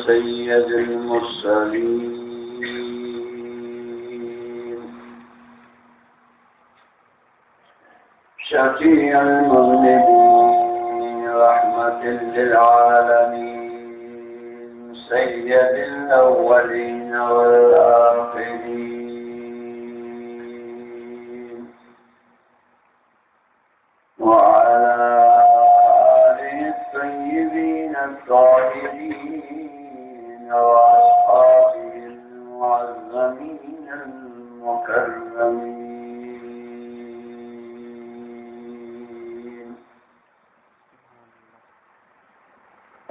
سيد المرسلين، شفيع المذنبين، رحمة للعالمين، سيد الأولين والآخرين. وعلى آله الطيبين الطاهرين وأصحابه المعظمين المكرمين.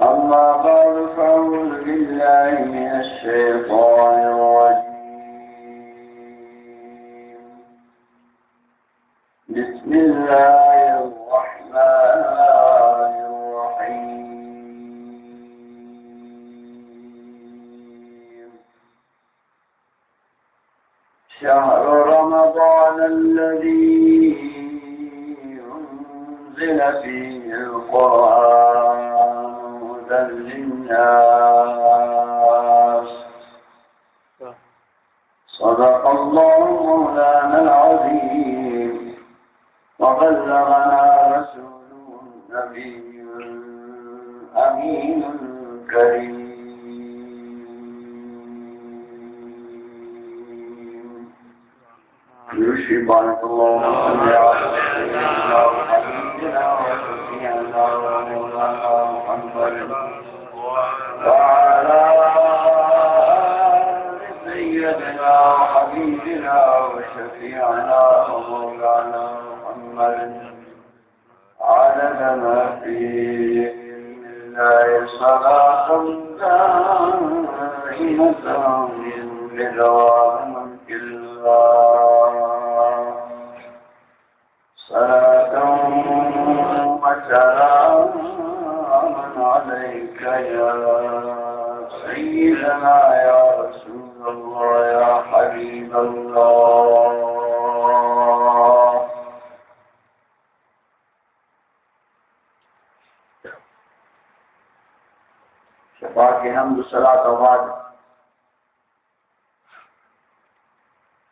أما بعد، فأعوذ بالله من الشيطان الرجيم. بسم الله الرحمن الرحيم. شهر رمضان الذي أنزل فيه القرآن هدى للناس. صدق الله مولانا العظيم وبلغنا رسوله النبي الأمين الكريم. يوشي بارك الله وسلم على سيدنا وحبيبنا وشفيعنا ومولانا محمد وعلى آل سيدنا وحبيبنا وشفيعنا ومولانا محمد عدد ما في علم الله صلاة دائمة بدوام ملك الله. صلاة وسلاما عليك يا سيدنا يا رسول الله يا حبيب الله. شفاعت حمد و صلاة و بعد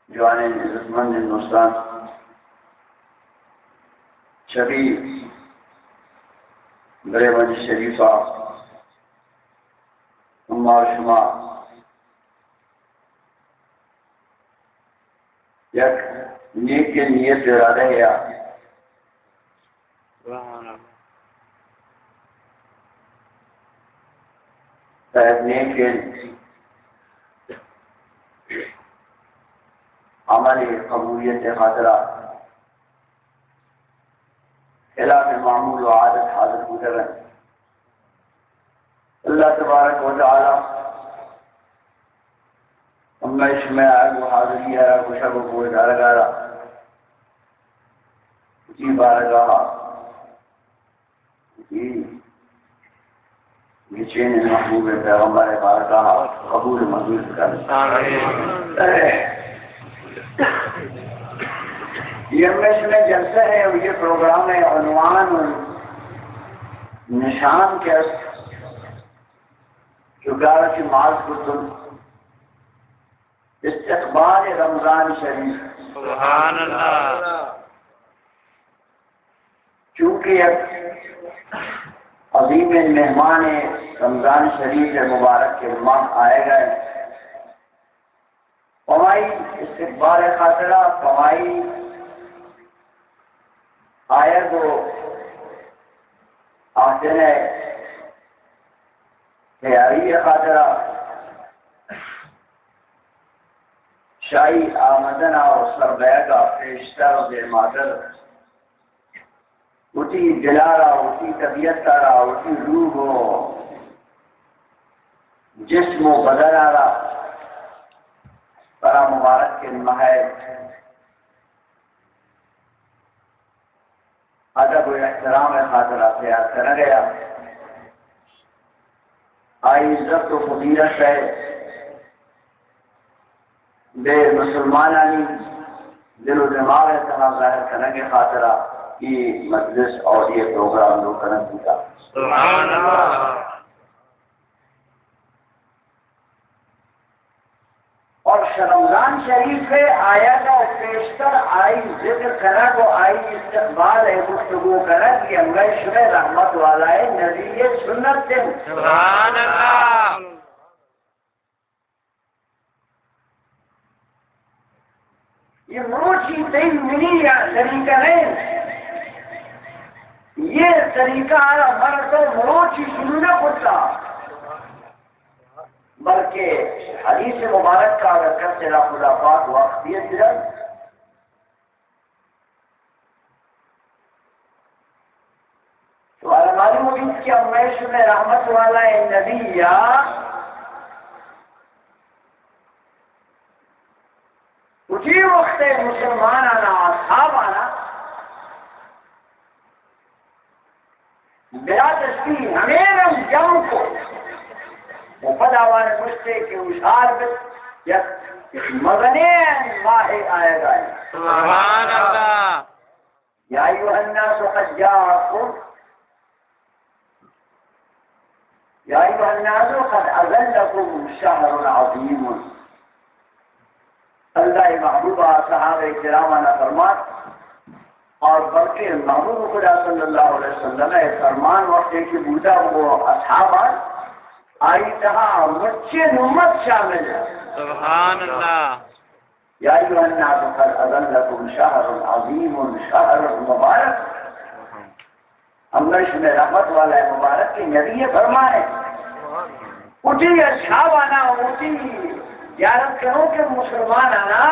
جوانیں عزتمندیں دوستاں، شبی برے مجلس شریف ءَ ما شما یک نیکیں نیت ءُ ارادہ ءَ تہ نیکیں عمل قبولیت ءِ خاطرا خلاف معمول و عادت حاضر بوتگ اَنت۔ اللہ تبارک و تعالی ہمے شمئے آیگ و حاضری ءَ را گوشگ و گوش دارگ ءَ را وتی بارگاہ ءَ وتی گچین محبوب پیغمبر بارگاہ ءَ قبول و منظور بکن۔ آمین۔ یہ ہمے شمئے جلسہ ءِ و یہ پروگرام ءِ عنوان و نشان کہ است، چو گار چہ ماز کتن، استقبال رمضان شریف۔ سبحان اللہ۔ چونکہ یک عظیمیں مہمان رمضان شریف مبارک ءِ ماہ آیگ ءَ، پہ ہمائی استقبال ءِ خاطرا، پہ ہمائی آیگ و آتن ءِ تیاری ءِ خاطرا، شاہی آمدن ءَ و سربیگ ءَ پیشتر و دیماتر وتی دل ءَ را، وتی طبیعت ءَ را، وتی روح و جسم و بدن ءَ را برا مبارک ءِ ماہ ءِ ادب و احترام ءِ خاطرا تیار کنگ ءَ، آئی عزت و فضیلت ءَ بے مسلمانانی دل و دماغ ءِ تہا ظاہر کنگ ءِ خاطرا اے مجلس اور اے پروگرام جوڑ کنگ بوتا۔ سبحان اللہ۔ رمضان شریف ءِ آیگ ءَ پیشتر آئی ذکر کنگ ءُ آئی استقبال ءِ گفتگو کنگ، اے ہمے شمئے رحمت والائے نبی ءِ سنت اِنت۔ سبحان اللہ۔ اے مروچی تئی منی یا طریقہ نہ اِنت۔ اے طریقہ ءَ را من تو مروچی شروع نہ کرتا، بلکہ حدیث مبارک ءَ اگر کس ءَ را خدا پاک وقت دیت، تو مارا معلوم بیت کہ ہمے شمئے رحمت والائے نبی ءَ وتی وقت ءِ مسلمانانا، اصحابانا بلا دستی ہمے رنگ جم کو ءُ پدا آوان گوشتے کہ ہوشیار بت، یک مزنیں ماہ آیگا اِنت۔ سبحان اللہ۔ یا ایھا الناس قد جاءکم، یا ایھا الناس قد اظلکم شہر عظیم۔ اللہ ءِ محبوب ءَ صحابہ کرامانا فرمات، اور بلکہ محبوب خدا صلی اللہ علیہ وسلم ءِ فرمان وقتے کہ بوتا، وہ اصحابان، آئی تہا مچیں امت شامل اِنت۔ سبحان اللہ۔ یا ایھا الناس قد اظلکم شہر عظیم شہر مبارک۔ ہمے شمئے رحمت والائے مبارک کہ نبی ءِ فرمان اِنت۔ وتی اصحابانا، وتی زیارت کنوکیں مسلمانانا،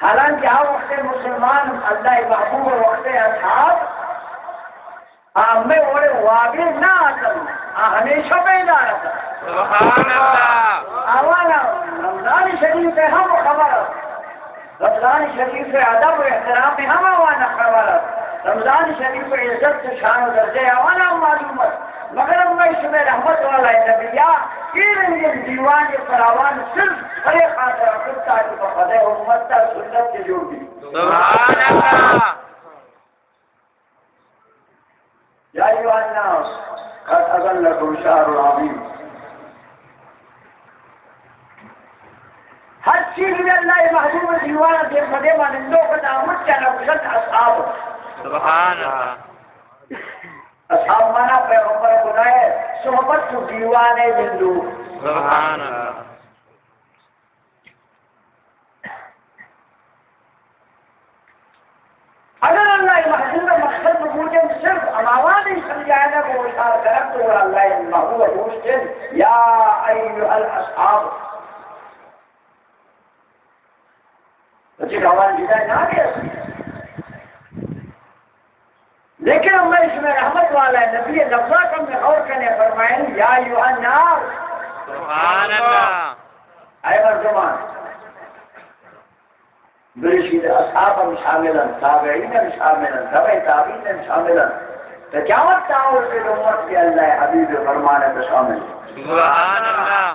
حالانکہ آ وقت ءِ مسلمان، اللہ ءِ محبوب ءِ وقت ءِ اصحاب، آ ہمے وڑے وابے نہ اتنت، آ ہمیشہ بیدار اتنت۔ سبحان اللہ۔ آوانا رمضان شریف ءِ ہم خبر ات، رمضان شریف ءِ ادب ءُ احترام ءِ ہم آوانا خبر ات، رمضان شریف ءِ عزت ءُ شان ءُ درجہ آوانا ہم معلوم ات، مگر ہمے شمئے رحمت والائے نبی ءَ اے رنگیں دیوانے فراوان صرف پرے خاطر ءَ کتا کہ پہ خدائے امت ءَ سنت جوڑ بیت۔ سبحان اللہ۔ یا ایھا الناس قد اظلکم شہر عظیم۔ ہر چیز میں اللہ ءِ محبوب ءِ دیوان ءَ دیم پہ دیم ءَ نندوک ات، آ مچانا گوشنت اصحاب۔ سبحان اللہ۔ اصحاب مانا پیغمبر خدا ءِ صحبت ءُ دیوان ءِ نندوک۔ سبحان اللہ۔ اگر اللہ ءِ محبوب ءِ مقصد بوتیں صرف ہماوانی سمجھائینگ ءُ ہوشیار کنگ، تو گڑا اللہ ءِ محبوب ءَ گوشت اِنت، یا ایھا الاصحاب۔ تو چی روان جدا نہ گئے۔ لیکن ہمے شمئے رحمت والائے نبی ءِ لفظاں کم غور کنے، فرمائیں، یا ایھا الناس۔ سبحان اللہ۔ اے مردمان، برشید اصحاب ہم شامل اَنت، تابعین ہم شامل اَنت، تبع تابعین ہم شامل اَنت۔ تو قیامت تا اور کے امت کے اللہ ءِ حبیب ءِ فرمان ءَ تو شامل اَنت۔ سبحان اللہ۔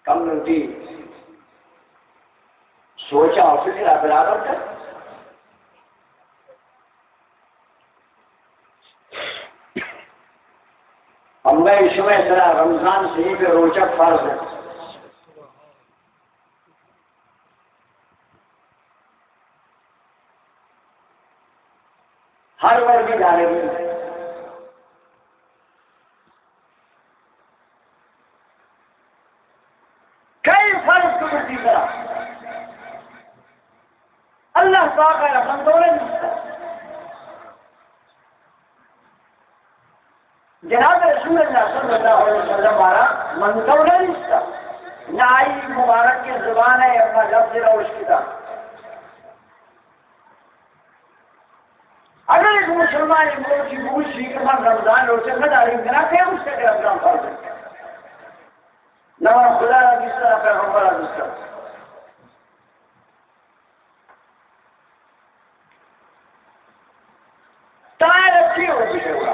کم وتی سوچ ءُ فکر ءَ برابر کن۔ ہمے شمئے سرا رمضان شریف ءِ روچگ فرض اِنت۔ ہر وڑ بھی دارگی۔ کئی فرض کتگ تئی سرا؟ اللہ پاک ءَ را منتوڑے نیست۔ جناب رسول اللہ صلی اللہ علیہ وسلم ءَ را منتوڑے نیست، نہ آئی مبارک زبان ءَ اما لفظ را اشکتا۔ اگر ایک مسلمان مروچی بوشی کہ من رمضان روچہ نہ داریں، بنا کہ اس سے رمضان فرض ہے۔ نہ خدا را دوست، نہ پیغمبر را دوست۔ تار چی ہو گیا؟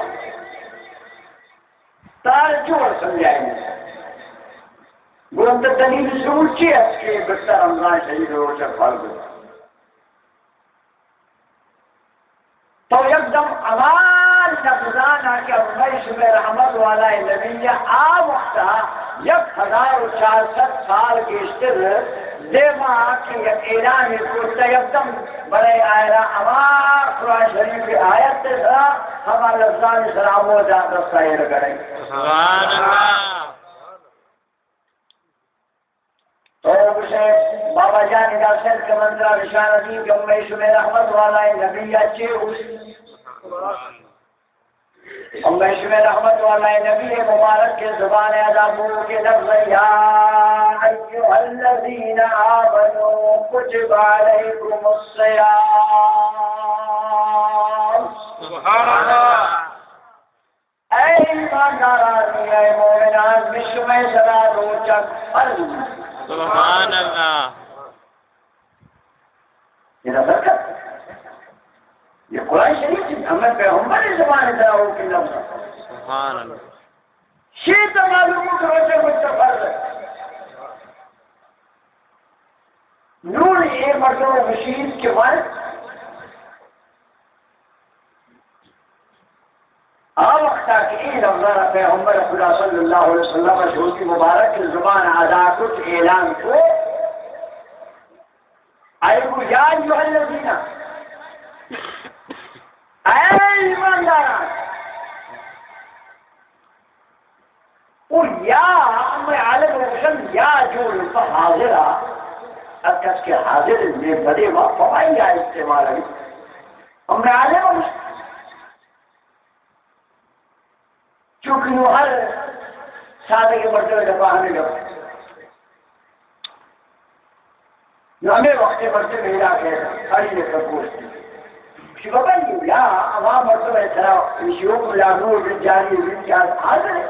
تار چی ہو سمجھائیں؟ گڑا دلیل ضرور چی است کہ بچہ رمضان شریف روچہ فرض ہے؟ تو یکدم ہما لفظانا کہ ہمے شمئے رحمت والا نبی ءَ آ وقتا یک ہزار و چار سد سال گیشتر دیما کہ یک اعلانے کرتا، یکدم برای آئرا ہما قرآن شریف آیت سرا، ہما لفظان سرا ہمودا دستا ایر گڑے۔ سبحان اللہ۔ تو گوشے، بابا جان، ادا سر کہ من ترا نشان دی کہ امے شمے رحمت والا نبی اچے گوش۔ امے شمے رحمت والا نبی مبارک کے زبان ادا بو کے لفظ، یا ایھا الذین آمنوا کتب علیکم الصیام۔ سبحان اللہ۔ اے ایمانداران، اے مومنان، بشمئے سرا روچگ فرض۔ سبحان اللہ۔ یہ نظر کر۔ یہ قرآن شریف ہے، ہمیں پیغمبر زبان سرا ہو کے لفظ۔ سبحان اللہ۔ شیط معلوم ہو کہ روچگ مجھ فرض ہے۔ نون اے مردم گوشیت کہ من آ وقتا کہ اے لفظانا پیغمبر خدا صلی اللہ علیہ وسلم ءَ شوتی مبارک زبان ادا کت، اعلان کو، آئی گو، یا ایھا الذین، اے ایمانداران، او یا، ہمے عالم روشن یا جوڑ پہ حاضر ءَ، ہر کس کہ حاضر میں بدے وا پوائی یا استعمال ہے۔ ہمے عالم روشن۔ چونکہ نوں ہر سادہ کے مردم دپا ہمیں گپ۔ نوں ہمے وقت مردم میرا کہتا، ساری نے سب گوشت۔ شبہ بندی یا ہما مردم ہے سرا، شیوک لا نور جاری، جاری حاضر ہے۔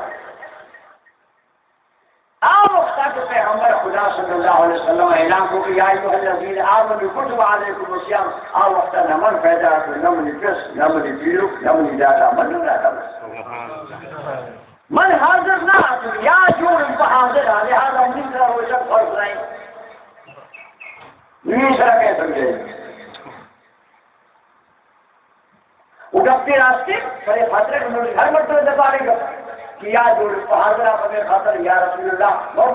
آ وقتا کہ پیغمبر خدا صلی اللہ علیہ وسلم اعلان کو کہ یا ایھا الذین آمنوا کتب علیکم الصیام، آ وقتا نہ من پیدا کو، نہ منی پس، نہ منی پیرک، نہ منی دادا، من نہ دادا۔ من حاضر نہ اتوں، یا جوڑ پہ حاضر آ، لہذا من سرا روچگ فرض نہیں۔ نوں سرا کیا سمجھے؟ او گپے راستے، بلے خاطر کہ ملک ہر مردم دپارے گپ کہ یا جوڑ پہ حاضر آ، بغیر خاطر یا رسول اللہ، بہت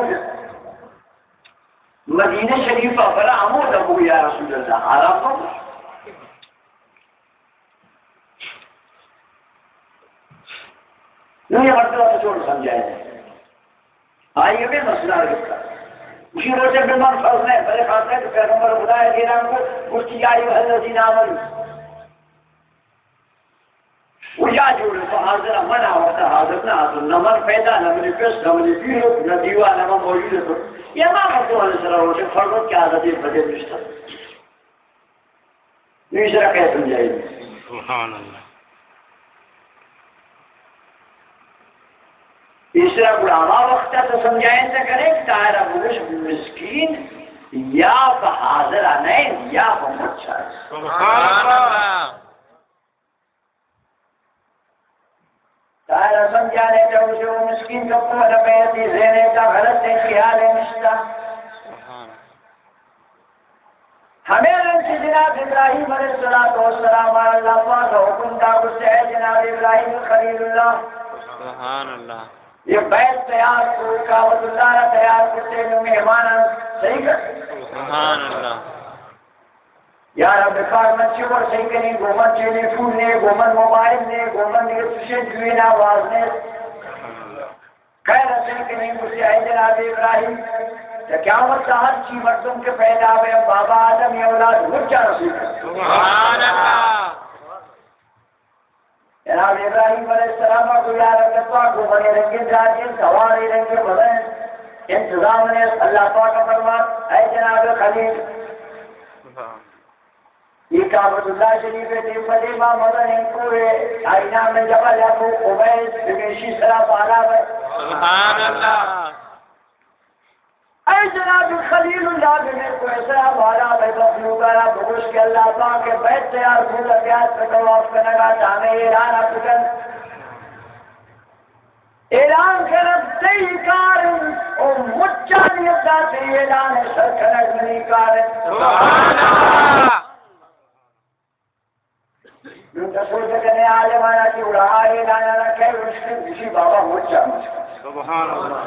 مدینہ شریف پر ہمو دبو یا رسول اللہ، آرام بہت۔ نوں یہ مردم تو چون سمجھائے۔ آئی ہمے مسئلہ گپتا۔ اسی روچگ من فرض نہیں، بلے خاص ہے کہ پیغمبر خدا ہے، دینا کو گوشتی یا ایھا الذین آمنوا۔ و یا جوڑ تو حاضر، من آ وقت حاضر نہ اتوں، نہ من پیدا، نہ منی پس، نہ منی پیرک، نہ دیوان، نہ من موجود اتوں۔ یہ ما مردم علیہ السلام روچگ فرض کہ عادت بدل نشتا۔ نوں ایشرا کئے سمجھائے؟ سبحان اللہ۔ ایشرا گڑا ہما وقت تو سمجھائے تو کرے کہ تاہرا بگوش مسکین یا پہ حاضر نہیں، یا پہ مچ آ۔ سبحان اللہ۔ تاہرا سمجھانے تو اسے وہ مسکین تو کو نہ پہ تی ذہن تا غلط ہے خیال ہے نشتا۔ ہمے رنگ کہ جناب ابراہیم علیہ الصلوۃ والسلام ءَ اللہ پاک ءَ حکم دا، گوشتے، اے جناب ابراہیم خلیل اللہ، سبحان اللہ۔ یہ بیت تیار کو، کعبۃ اللہ را تیار کرتے، نوں مہمانان صحیح کر۔ سبحان اللہ۔ یا رب پاک، من چی وڑ صحیح کنی، گو من ٹیلی فون نے، گو من موبائل نے، گو من دیگہ چوشیں دوینا آواز نے۔ خیر حاصل کنیں، گوشتی، اے جناب ابراہیم، کہ قیامت ءَ ہر چی مردم کہ پیدا ہوئے، بابا آدم یا اولاد مچ آ رسول۔ سبحان اللہ۔ جناب ابراہیم علیہ السلام کو یا رب پاک، کو بڑے رنگین راجین، سوارے رنگین بدن، انتظام نے، اللہ پاک فرمات، اے جناب خلیل، یہ کعبۃ اللہ شریف ءِ دیم پہ دیما مزنیں کوہے، آئی نام جبل ابو قبیس، ہمیشی سرا بالا بئے۔ سبحان اللہ۔ اے جناب خلیل اللہ، ہمے کوہے سرا بالا بئے، مخلوق ءَ را بگوش کہ اللہ پاک ءِ بیت تیار بوت، بیات پہ طواف کنگا، تاں ہمے اعلان ءَ بکن۔ اعلان کنگ تئی کار انت، او مچانی حصہ تئی اعلان سر کنگ منی کار انت۔ سبحان اللہ۔ نوں تو سوچ کنے عالمانا کہ گڑا اعلان کہ اشکت، گوشی بابا مچا اشکت۔ سبحان اللہ۔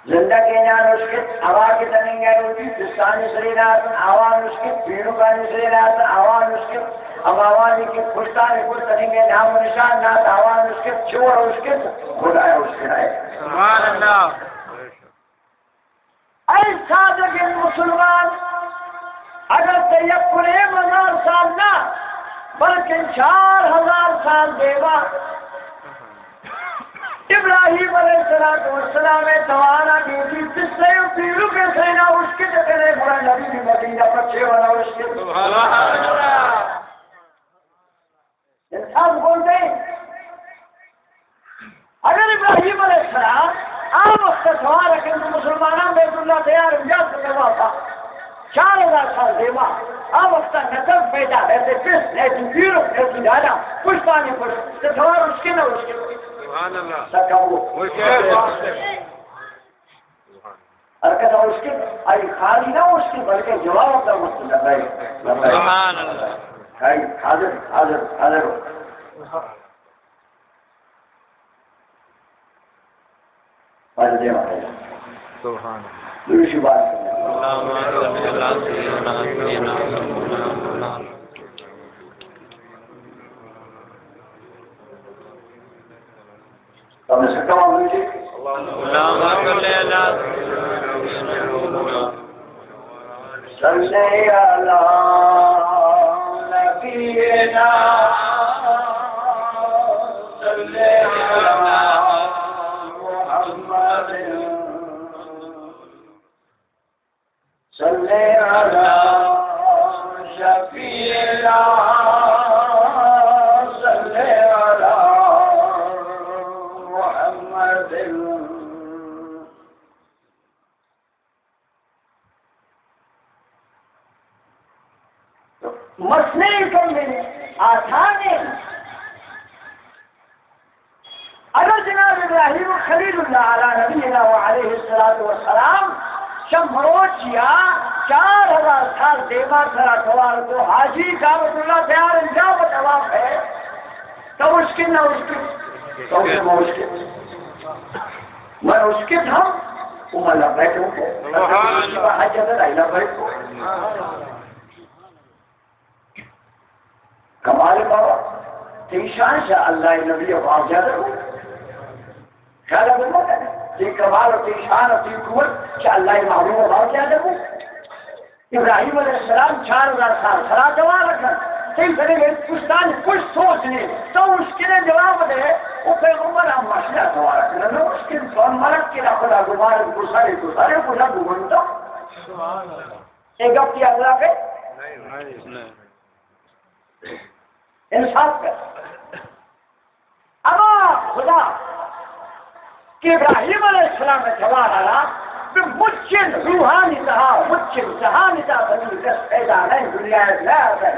زندگیں جان اشکت، ہوا کہ تننگا وتی پستانی سرے نات، آوان اشکت، پیرکانی سرے نات، آوان اشکت، ہماوانی کہ پشتانی پشت تننگے نام و نشان نات، آوان اشکت، چور اشکت، خدایا اشکت۔ سبحان اللہ۔ اے سادگیں مسلمان، اگر تئی یک و نیم ہزار سال نہ، بلکن چار ہزار سال دیما ابراہیم علیہ الصلوۃ والسلام ءِ توار ءَ گیتی پسے و پیرک ءِ سینا اشکت کنے، گڑا نبی بی مدینہ پچے ونا اشکت۔ سبحان اللہ۔ انسان بولتے ہیں۔ اگر ابراہیم علیہ السلام آ وقت توار کن تو مسلمانان بیت اللہ تیار انجاز کروا تھا۔ چار ہزار سال دیما آ وقت نسل پیدا ہے، تے پس ہے، تے پیرو ہے، تے دادا، پشتانی پشت، تے توار اشکت نہ اشکت؟ سبحان اللہ۔ سکبو۔ اشکت۔ ہر کس اشکت، آئی خالی نہ اشکت، بلکہ جواب دا مست لبیک، لبیک۔ سبحان اللہ۔ آئی حاضر، حاضر، حاضر۔ پاجے دیما۔ سبحان اللہ۔ دوشی بات۔ اللهم صل على سيدنا محمد۔ تم سے کم ہوئی جی۔ اللهم صل على سيدنا محمد۔ صل على نبينا، صل على محمد۔ صل على شفيعنا، صل على محمد۔ مسئلہ کم ہے، آسان ہے۔ اگر جناب ابراہیم خلیل اللہ علی نبینا و علیہ الصلوۃ والسلام شہ مروچیا چار ہزار سال دیما سرا توار کو حاجی کعبۃ اللہ تیار انجا و طواف ہے، تو اشکت نہ اشکت؟ تو اشکت۔ من اشکت ہم، و من لبیک ہوں۔ سبحان اللہ۔ حج حضرت لبیک ہوں۔ کمال بابا، تئی شان شہ اللہ نبی باز زیادہ ہو۔ خیال ہے بابا، تئی کمال و تئی شان و تئی قوت شہ اللہ محبوب باز زیادہ ہو۔ ابراہیم علیہ السلام چار ہزار سال سرا توار کن، تئی سرے گئے پشتان کچھ سوچ نے، تو اشکنے جواب دے، او پیغمبر ہم ماشاءاللہ توار کن، نہ اشکن تو ملک کے خدا گمار گسارے گسارے خدا گمنتا۔ سبحان اللہ۔ اے گپ کی اخلاق ہے؟ نہیں۔ انصاف کر۔ اما خدا کہ ابراہیم علیہ السلام ءِ توار ءَ را بہ مچن روحانی تہا، مچن جہانی تہا بنی کس پیدا نہیں، دنیا ءَ نہ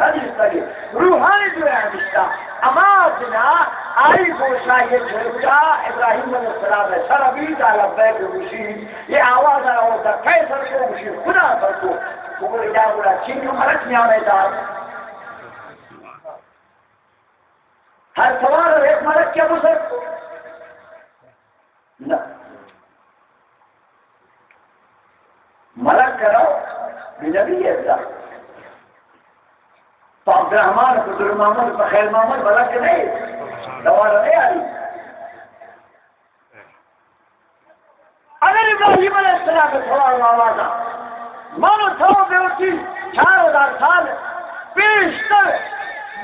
حدیث بنی روحانی دنیا نشتا۔ اما دنا آئی گوشا یہ جھرکا ابراہیم علیہ السلام ءِ سر ابھی تا لبیک گوشی۔ یہ آواز آ رہا ہوتا، کئے سر کو؟ مشیر خدا سر کو۔ وہ ادا بولا، چین کو ملک نیام ہے دار۔ ہر سوار ایک ملک کیا بسر کو؟ نہ۔ ملک کرو، بنبی ہے دا۔ تو عبدالرحمن، عبدالرحمن، خیر محمد، ملک نہیں۔ دوارہ نہیں آئی۔ اگر ابراہیم علیہ السلام ءِ سوال و آواز ءَ من و تو بہ وتی چار ہزار سال پیشتر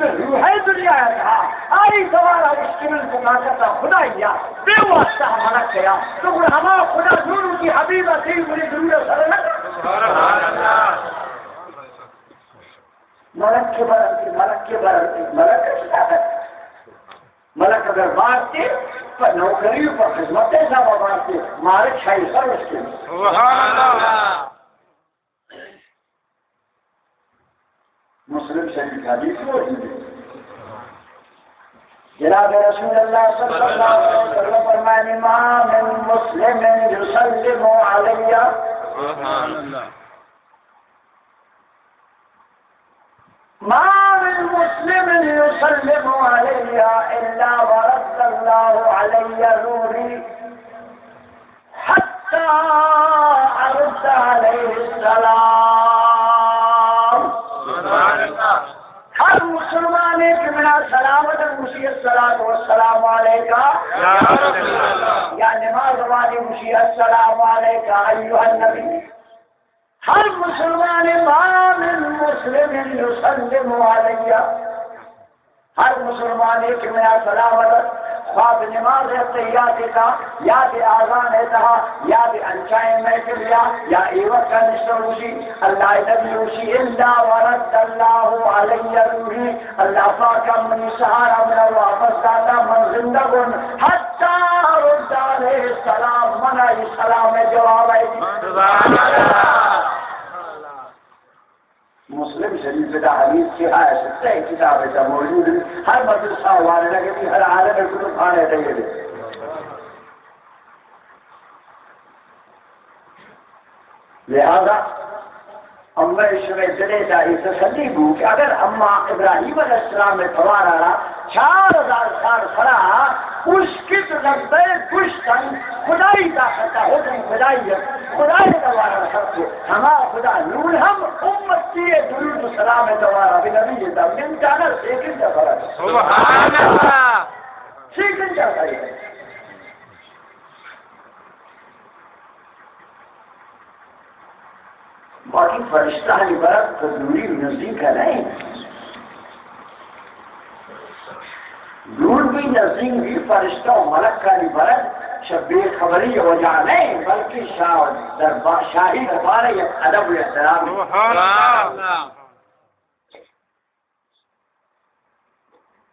بہ روح ءِ دنیا ءَ تہا آئی توار ءَ اشکنگ ءِ طاقت ءَ خدائی ءَ بے واسطہ ملک ءَ، تو گڑا ہما خدا نوں وتی حبیب ءَ تئی گڑی ضرور ءَ سر نہ کن۔ سبحان اللہ۔ ملک کہ برنتی، ملک کہ برنتی، ملک ءَ چی طاقت؟ ملک اگر بارتے، پہ نوکری و پہ خدمت ءِ حساب ءَ بارتے، مالک شاہی سر اشکن۔ سبحان اللہ۔ مسلم شریف حدیث موجود ہے۔ جناب رسول اللہ صلی اللہ علیہ وسلم فرمائے، ما من مسلم یسلم علی، سبحان اللہ۔ ما من مسلم یسلم علی الا ورد اللہ علي روحي حتى أرد عليه السلام. ہر مسلمانے کہ منا سلام دے، گوشی الصلاة والسلام عليك. یا نماز وانی، گوشی السلام عليك أيها النبي. ہر مسلمان، ما من مسلم يسلم علي. ہر مسلمانے کہ منا سلام دے، خواہ نماز ءِ تحیات ءِ تہا، یا بہ آذان ءِ تہا، یا بہ انچائیں محفل یا، یا ایوک کا نشتہ ہوشی، اللہ نبی ہوشی، إلا ورد الله علي روحي، اللہ پاک ءَ منی سہارا منا واپس داتا، من زندگ اوں، حتى أرد عليه السلام، منا اے سلام ءِ جواب ءَ. سبحان اللہ. مسلم شریف ءِ دا حدیث کہ آ ستہ کتاب ءِ تہا موجود اِنت، ہر مدرسہ وارڈ ءَ کہ ہر عالم ءِ کتب خانہ ءِ تہا اِنت. لہذا اما شمئے دل ءِ تہا اے تسلی بو کہ اگر اما ابراہیم علیہ السلام ءِ توار ءَ را چار ہزار سال سرا اشکت لبیک گوشتن، خدائی طاقت ءَ، حکم خدائی ءَ، خدائی توار ءَ سر کو، ہما خدا نون ہم امتی ءِ درود و سلام ءِ توار ءَ بہ نبی ءِ تہا منٹانا سیکنڈ ءَ فرق. سبحان اللہ. سیکنڈ ءَ فرق. باقی فرشتہانی برگ پہ دوری و نزیک ءَ نہ اِنت. دور بی، نزیک بی، فرشتہ و ملکانی برگ چہ بے خبری ءِ وجہ نہ اِنت، بلکہ شاہ دربا-، شاہی دربار ءِ یک ادب و احترام. سبحان اللہ.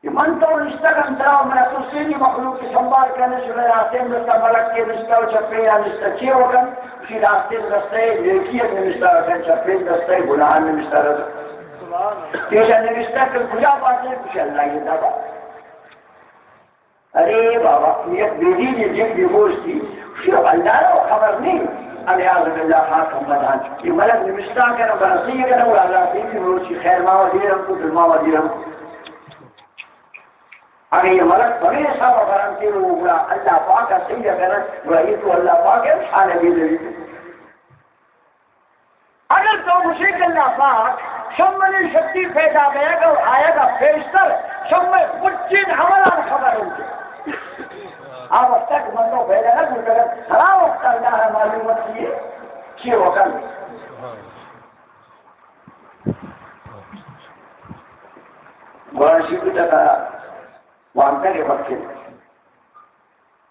کہ من تو نشتگ اں، ترا و منا تو سیمی مخلوق سنبھال کنیں، شمئے راستیں دست ءَ ملکے نشتہ و چپیں ءَ نشتہ، چے وکن؟ گوشی راستیں دست ءَ نیکی ءَ نوشتہ کن، چپیں دست ءَ گناہ نوشتہ کن. پیش ءَ نوشتہ کن، کجا بات ہے؟ گوشی اللہ ءِ دبا. ارے بابا، یک بے دین ءِ جن بے ہوش تھی، گوشی اللہ ءَ خبر نہیں. العیاذ باللہ، خاک ہم بدان. اے ملک نوشتہ کن، برسی کن، و اللہ سیمی مروچی خیر ما و دیر ہم کو، دل ما و دیر ہم کو. اگہ اے ملک پمے حساب ءَ برانتے رو، گڑا اللہ پاک ءَ سید کنن، گڑا اے تو اللہ پاک ءِ شان ءَ بے دلیل. اگر تو گوشے کہ اللہ پاک، شمئے شکتی پیدا بیگ و آیگ ءَ پیشتر شمئے مچین عملان خبر اِنت. آ وقت ءَ کہ من تو پیدا نہ بوتگ، ہما وقت ءَ اللہ ءَ معلوم اِنت کہ چی وکن. قرآن شریف ءِ تہا وانتگ ءِ وقت ءَ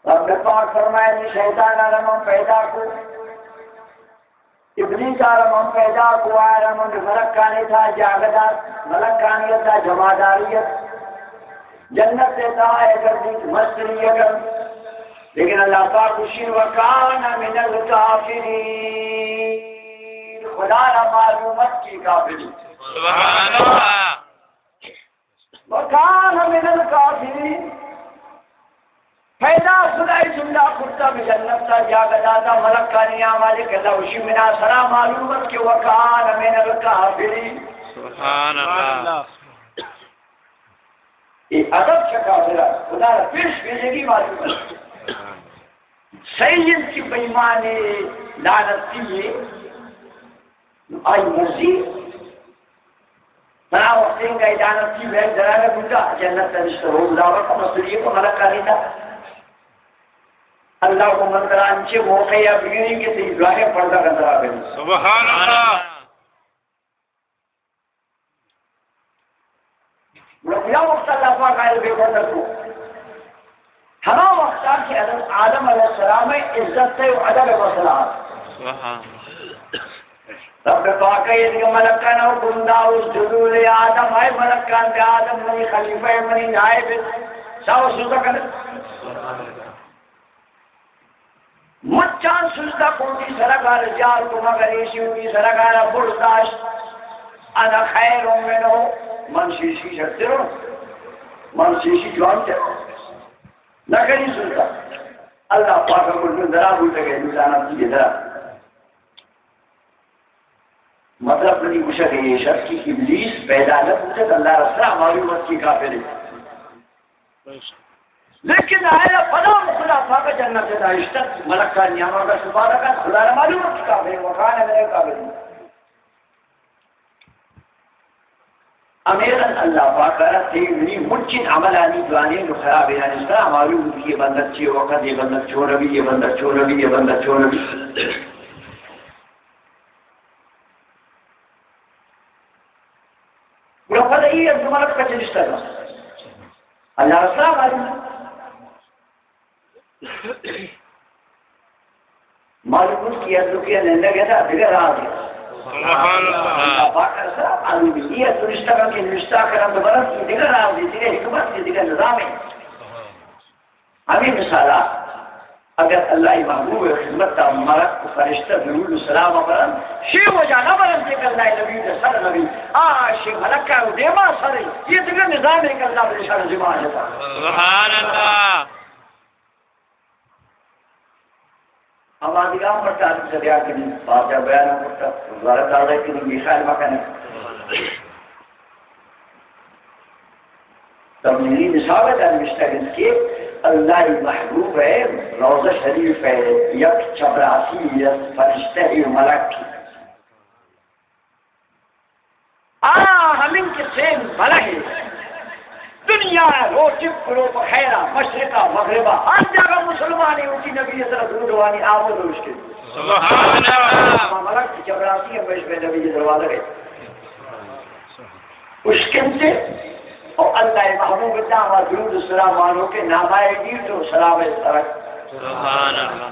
رب پاک فرمائے، شیطان ءَ را من پیدا کو، ابلیس ءَ را من پیدا کو، آ را من ملکانی تہا جاگہ دات، ملکانی تہا جمعداری ات، جنت ءِ تہا اے گردیت، مستری اگر. لیکن اللہ پاک گوشی، وکان من الکافرین، خدا را معلوم ات کہ کافری. سبحان اللہ. وکان من الکافرین، پیدا خدای زندہ کرتا، بہ جنت ءَ جاگہ داتا، ملکانی آماجے کتا، گوشی منا سرا معلوم ات کہ وکان من الکافرین. سبحان اللہ. اے ادب چہ کافر ءَ، خدا را پیش بیجگی معلوم ات. سید کی بے ایمان لعنتی، آئی مرضی. فلاں وقت انگا ادانت کی بین درانہ بوتا، جنت ءَ نشتہ ہو، خدا وقت مسئولیت و ملک آنی تا. اللہ کو من ترا انچے موقع یا بگیری کہ تئی دعائیں پردہ کا درا بین. سبحان اللہ. گڑا کجا وقت اللہ پاک آئے بے پردہ کو؟ ہما وقت کہ حضرت آدم علیہ السلام ءِ عزت ءِ و ادب ءِ مسئلہ ات. سبحان. رب پاک ءَ اے دگہ ملکان ءَ حکم دا، اسجدوا لآدم، اے ملکان، بہ آدم منی خلیفہ ءَ، منی نائب ءَ، ساو سجدہ کن. مچان سجدہ کو، وتی سرگ ءَ را جار کو، مگر ایشی وتی سرگ ءَ را برز داشت. انا خیر منہ، من شہ ایشی شرتر اوں، من شہ ایشی جوانتر اوں. نہ کنی سجدہ. اللہ پاک ءَ گوشت، من درا بوتگ ئے، انسان ءَ چی درا. مطلب منی گوشگ اے شرط کہ ابلیس پیدا نہ بوتگ، اللہ ءَ را سرا معلوم ات کہ کافر اِنت. لیکن آیا پدا خدا پاک جنت داشتہ، ملکانی ہم اگر سپارہ کا، خدا را معلوم ہے کہ کافر، وکان من الکافرین۔ امیرن اللہ پاک را تیونی مچین عملانی جوانین و خرابینانی سرا معلوم کہ یہ بندہ چی وقت، یہ بندہ چون روی، یہ بندہ چون روی، یہ بندہ چون روی۔ گڑا پدا ای از ملک پچ نشتہ۔ اللہ رسول معلوم، معلوم کہ یہ لوگ یہ نندگ ہے، دگہ راز ہے۔ سبحان اللہ۔ اللہ پاک رسول معلوم، یہ تو نشتہ کہ نشتہ کرم برس، یہ دگہ راز ہے، دگہ حکمت ہے، دگہ نظام ہے۔ ہمیں مثالا، اگر اللہ محبوب خدمت تا ملک و فرشتہ درود و سلام برن، شی وجہ نہ برن کہ اللہ نبی دے سر نبی، آ شی ملک کا دیما سر، یہ دگہ نظام ہے کہ اللہ دے سر جمع جتا۔ سبحان اللہ۔ ہما دگہ ہم پرچا چہ دیا کنی، بادشاہ بیان کرتا، دوبارہ تازہ کنی، مثال مکنی۔ تبلیغی نصاب ء در نوشتگ انت کہ اللہ محبوب ء روضہ شریف ء یک چپراسی ء فرشتہ ء ملک۔ آ ہمین کہ سیم بلہ ء دنیا ء روچ پرو بخیر ء مشرق ء مغرب ء ہر جاگہ مسلمانی وتی نبی ء سرا درود وانی آمد روش کے۔ سبحان اللہ۔ ملک چپراسی ء پیش بہ نبی ء دروازہ گئے۔ اشکنتے او اللہ محبوب داما درود و سلام وانو کے نامائے گیر تو سلام سرک۔ سبحان اللہ۔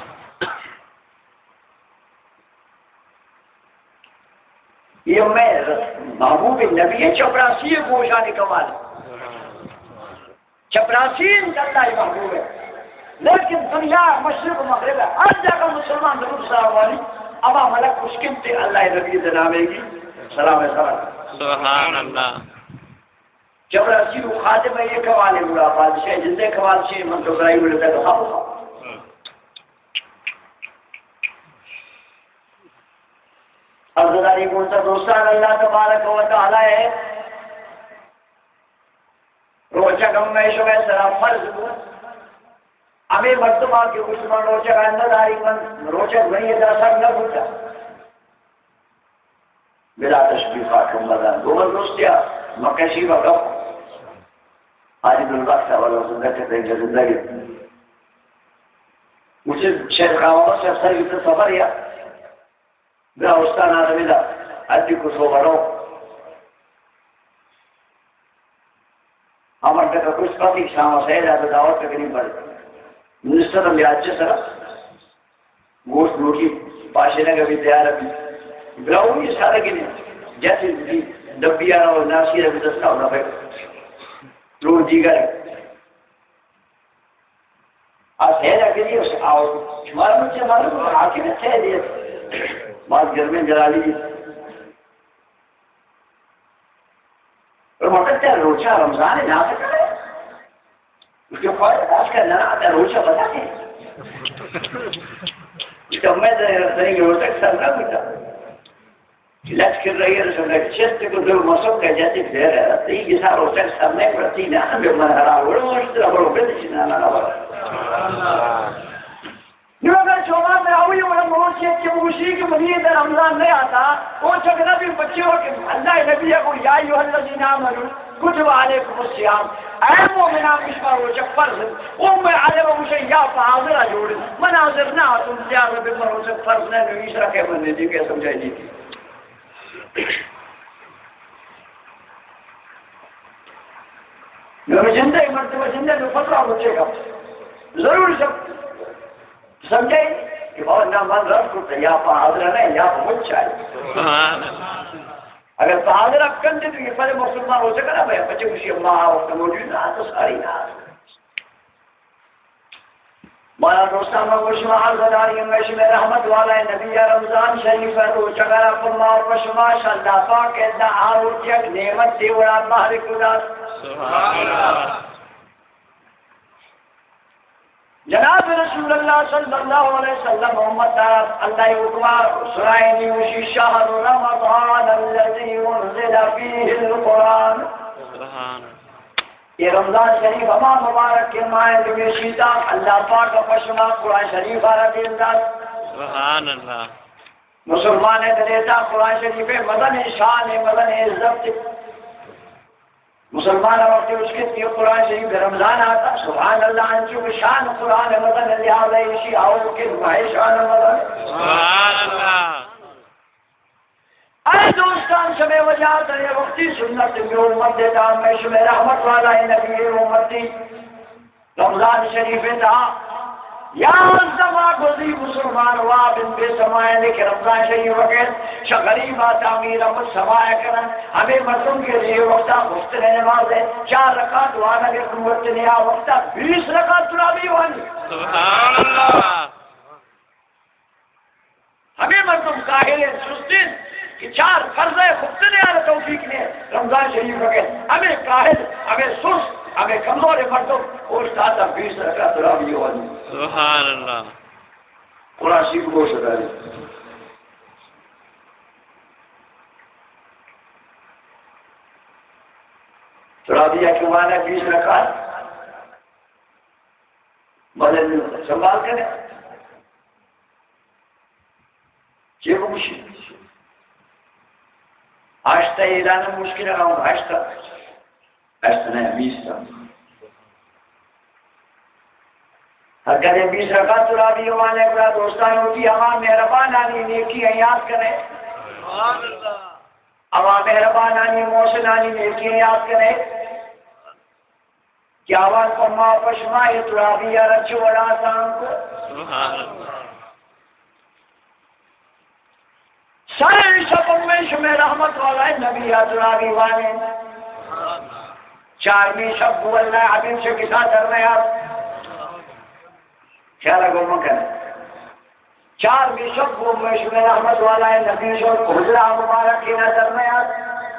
یہ میں محبوب نبی چپراسی گوشان کمال۔ چپراسی انت اللہ محبوب ہے۔ لیکن دنیا مشرق و مغرب ہے، ہر جگہ مسلمان درود سلام والی، اما ملک اشکنتے اللہ نبی دے نامے گی سلام ہے سلام۔ سبحان اللہ۔ چپراسی و خادم ہے، یہ کمال ہے، بڑا بادشاہ جندے کمال سے من تو برائی بولتا تو خام خام۔ عزیزانی گوشت دوستان، اللہ تبارک و تعالی ہے۔ روچگ ہم میں شمئے سرا فرض بوت۔ ہمیں مردماں کہ گوشت من روچگ ء نہ داری، من روچگ منی ادا سر نہ بوتا۔ بلا تشبیہ خاکم بدن۔ گوبر دوستیا، مکشی و گپ۔ حاجی دلبخت والا زندہ کے دیں زندگی۔ مجھے شیخ خامہ سے سر کی سفر یا۔ بیا استان آدمی دا، حجی کو سو بڑو۔ ہمر تک کچھ پتی شام سید آتا دعوت تکریم پر۔ منسٹر ہم یا اچھے سر۔ گوشت لوٹی، پاشے نہ کبھی تیار ابھی۔ براؤنی سارے کے لیے۔ جیسے بھی ڈبی آ رہا ہو، ناسی ابھی دستا ہونا پھر۔ لوٹ دیگر۔ آ سید آ کدی اس آؤ، شمار مجھے معلوم ہے، آ کے سید ہے۔ بات گھر میں جلالی۔ اور مطلب کیا روچہ رمضان ہے، نہ کرے؟ اس کے فائدہ آج کل نہ آتا، روچہ بتا ہے۔ اس کا میں تو صحیح روچہ سر نہ ہوتا۔ لچ کر رہی ہے، سمجھا، چست کو دو مسو کا جاتے پھر ہے، تئی کے سارو چک سامنے پڑتی نا، ہمیں من ہرا، وہ مشت ربڑ پہ چنا نا۔ نو اگر شما براوی وڑا مروچی کہ موشی کہ منی در رمضان نہیں آتا، وہ چک نبی بچے ہو کہ اللہ نبی کو یا ایھا الذین آمنوا کتب علیکم الصیام، اے مومنان، شما روچہ فرض۔ او میں عالم موشی یا پہ حاضر جوڑ، من حاضر نہ آتوں، لہذا بہ مروچہ فرض نہ، نو ایشرا کہ من نے دیگہ سمجھائی دی۔ نو جندے مردم جندے نو فتویٰ بچے گا۔ ضرور سب سمجھے کہ بابا نہ من رد کرتا، یا پہ حاضر نہ، یا پہ مچ آئے۔ سبحان اللہ۔ اگر پہ حاضر اب کن دے تو یہ پہلے مسلمان ہو سکا نا بھائی، بچے خوشی اللہ وقت موجود نہ، تو ساری نہ۔ مارا دوستان، من گوشم عرض داریم، میں شمئے رحمت والا نبی رمضان شریف ء روچگ ء را پہ ما و پہ شما شہ اللہ پاک ء دعا و یک نعمت تے وڑا بہر کتا۔ سبحان اللہ۔ جناب رسول اللہ صلی اللہ علیہ وسلم امت ء اللہ ء حکم ء سرائے نیوشی شہر رمضان الذی انزل فیہ القرآن۔ سبحان اللہ۔ اے رمضان شریف ہما مبارک کہ ماہ انت، ہمیشی تہا اللہ پاک ءَ پہ شما قرآن شریف ءَ را دیم دات۔ سبحان اللہ۔ مسلمان ءِ دل ءِ تہا قرآن شریف ءِ مزن شان ءُ مزن عزت۔ مسلمان ءَ وقتی اشکت کہ قرآن شریف رمضان ءَ آتا، سبحان اللہ، انچو کہ شان قرآن ءِ مزن، لہذا ایشی آؤکیں ماہ شان ءُ مزن۔ سبحان اللہ۔ اے دوستان، شمے وجہ ءَ ترے وقتی سنت مئے امت ءِ تہا، مئے شمے رحمت والا اے نبی ءِ امتی رمضان شریف ءِ تہا یازدہ ماہ گوزی، مسلمان واب انت، بے سما انت کہ رمضان شریف ءَ کئیت، شہ غریب ءَ تعمیر ءَ کت، سما ءَ کنن۔ ہمے مردم کہ اے وقت ءَ گفتن نماز ءَ چار رکعت وانگ ءَ قوت نے، آ وقت ءَ بیست رکعت تراویح وانی۔ سبحان اللہ۔ ہمے مردم کاہل انت، سست انت کہ چار فرض ءَ خفتنے آرا توفیق نے، رمضان شریف ءَ کئیت۔ ہمے کاہل، ہمے سست، ہمے کمزور مردم اوشتاتا بیست رکعت تراویح وانی۔ سبحان اللہ۔ قرآن شریف گوش داری۔ تراویح کہ وانا بیست رکعت، بلے سنبھال کرے۔ چے بگوشی؟ ہشت اعلان مشکل ہے، ہشت، ہشت نہیں، بیست۔ ہر کدے بیست رکعت تراویح وانے، گڑا دوستان، وتی ہما مہربانانی نیکی یاد کرے۔ ہما مہربانانی، محسنانی نیکی یاد کرے۔ کہ آوان پہ ما پہ شما اے تراویح ءَ را چہ وڑا آسان کو۔ سبحان اللہ۔ سر شپ میں شمے رحمت والا نبی ءَ تراویح وانے۔ چارمی شپ بو اللہ حبیب سے کسا در نیار۔ خیال گو مکن۔ چارمی شپ گوں مئے شمے رحمت والا نبی شو حجرہ مبارک ءَ در نیات۔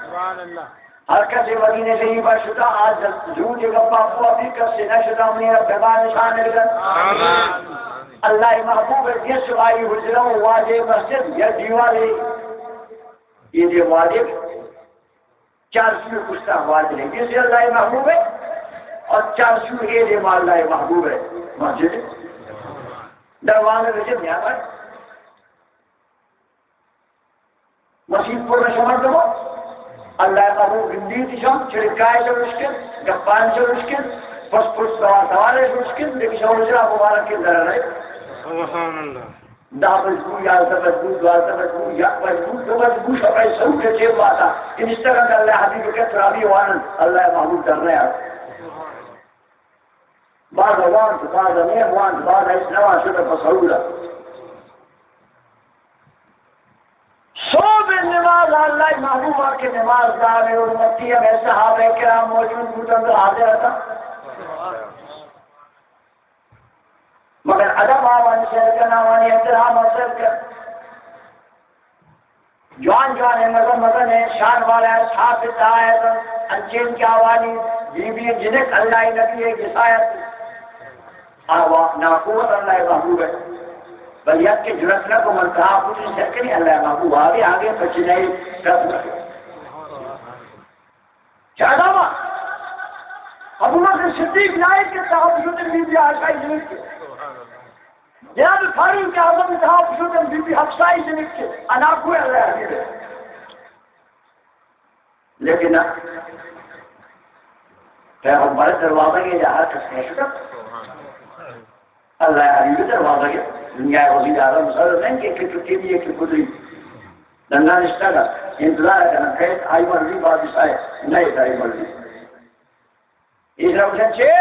سبحان اللہ۔ ہر کس مدینہ شریف ءَ شتا، آ زوت گپا کو، ابھی کس نہ شتا، منی رب بے نشان بکن۔ آمین۔ اللہ محبوب ءِ گیش والی حجرہ و واجہ مسجد یا دیوارے، یہ دے واجب۔ چار سو پشتا آواز نہیں، یہ سے اللہ محبوب ہے، اور چار سو اے دے ما اللہ محبوب ہے۔ مسجد دروازہ رجب نیابت۔ مسیت پر شمار دو، اللہ محبوب گندی تشان، چھڑکائے جو رشکن، گپان جو رشکن، پس پس سوار سوارے جو رشکن، لیکن شما حجرہ مبارک کے اندر رہے۔ سبحان اللہ۔ دہ بج بو، یازدہ بج بو، دوازدہ بج بو، یک بج بو، دو بج بو، شپئے سئو ٹیم باتا کہ نشتگ انت، اللہ حبیب ءِ کہ تراویح وانن، اللہ محبوب در نیات۔ باز وانت، باز نیم وانت، باز ہچ نوانت، شتہ پہ سہورا۔ صبح نماز اللہ محبوب ءَ کہ نماز دار، امتی ہمے صحابہ کرام موجود بوتنت، حاضر اتنت۔ مگر ادب آوانی سر کن، آوانی احترام سر کن۔ جوان جوان ءُ مزن مزن ءُ شان والا اصحاب اتاں اتنت، انچیں کہ آوانی بی بی جنک اللہ نبی ءِ گسا ات۔ آوا ناکو ات اللہ محبوب ءَ۔ بل یک کہ جرات نہ کو من تہا کچھ سر کنی اللہ محبوب آگے آگے پچنے کس نہ۔ چاگاما ابوبکر صدیق نائے کہ تحفظ بی بی عائشہ جنک کے۔ جناب فاروق اعظم تحفظ بی بی حفصہ جنک کے۔ انا کوئی اللہ حبیب ہے۔ لیکن پیغمبر دروازہ کے جا ہر کس نہیں شکا۔ اللہ حبیب دروازہ کے دنیا وزیر اعظم سر نہیں کہ کہ تو کے لیے کہ قدری دنگا رشتہ کا انتظار کرنا کہ آئی مرضی بادشاہ ہے، نہیں آئی مرضی۔ یہ روشن چے؟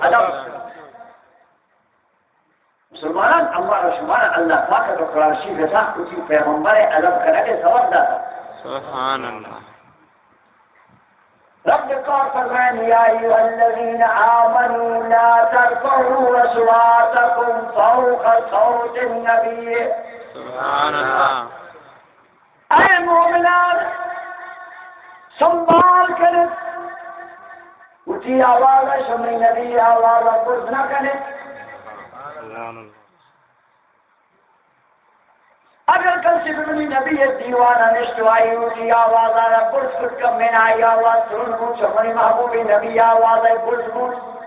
ادب۔ مسلمانان، اما شما اللہ پاک تو قرآن شریف ءَ وتی پیغمبر ءِ ادب کنگ ءِ سبق داتا۔ سبحان اللہ۔ رب پاک فرمائیں، یا ایھا الذین آمنوا لا ترفعوا اصواتکم فوق صوت النبی۔ سبحان اللہ۔ اے مومنان، سنبھال کنت، وتی آواز ءَ شمئے نبی آواز ءَ بلند نہ کنت۔ اگر کسی بہ منی نبی ءِ دیوان ءَ نشت ءُ آئی وتی آواز ءَ را برز کت، کمیں آئی آواز ترند بوت، چہ منی محبوب نبی ءِ آواز ءَ برز بوت،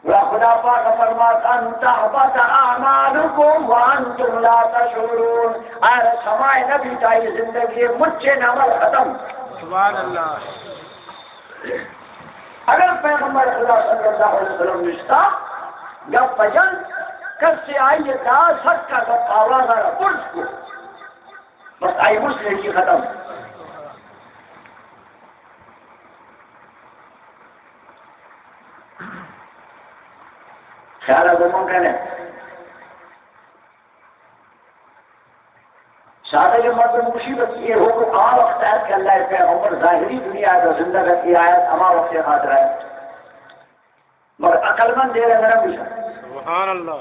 گڑا خدا پاک فرمات: ان تحبط اعمالکم وانتم لا تشعرون۔ آئی ءَ را سما نہ بیت، آئی زندگی ءِ مچیں عمل ختم۔ سبحان اللہ۔ اگر پیغمبر خدا صلی اللہ علیہ وسلم نشتا، گپ جن، کسے آئی ءِ تہا سک ءَ گپ آواز ءَ را برز کو، بس آئی مسلم کی ختم۔ خیال ءَ گمان کنے۔ سادہ کہ مردم گوشی، بس یہ حکم آ وقت ہے کہ اللہ ءِ پیغمبر ظاہری دنیا ءَ زندگ ات، یہ آیت ہما وقت ءِ خاطر ءَ۔ مگر عقل مند دیر نہ گوشا۔ سبحان اللہ۔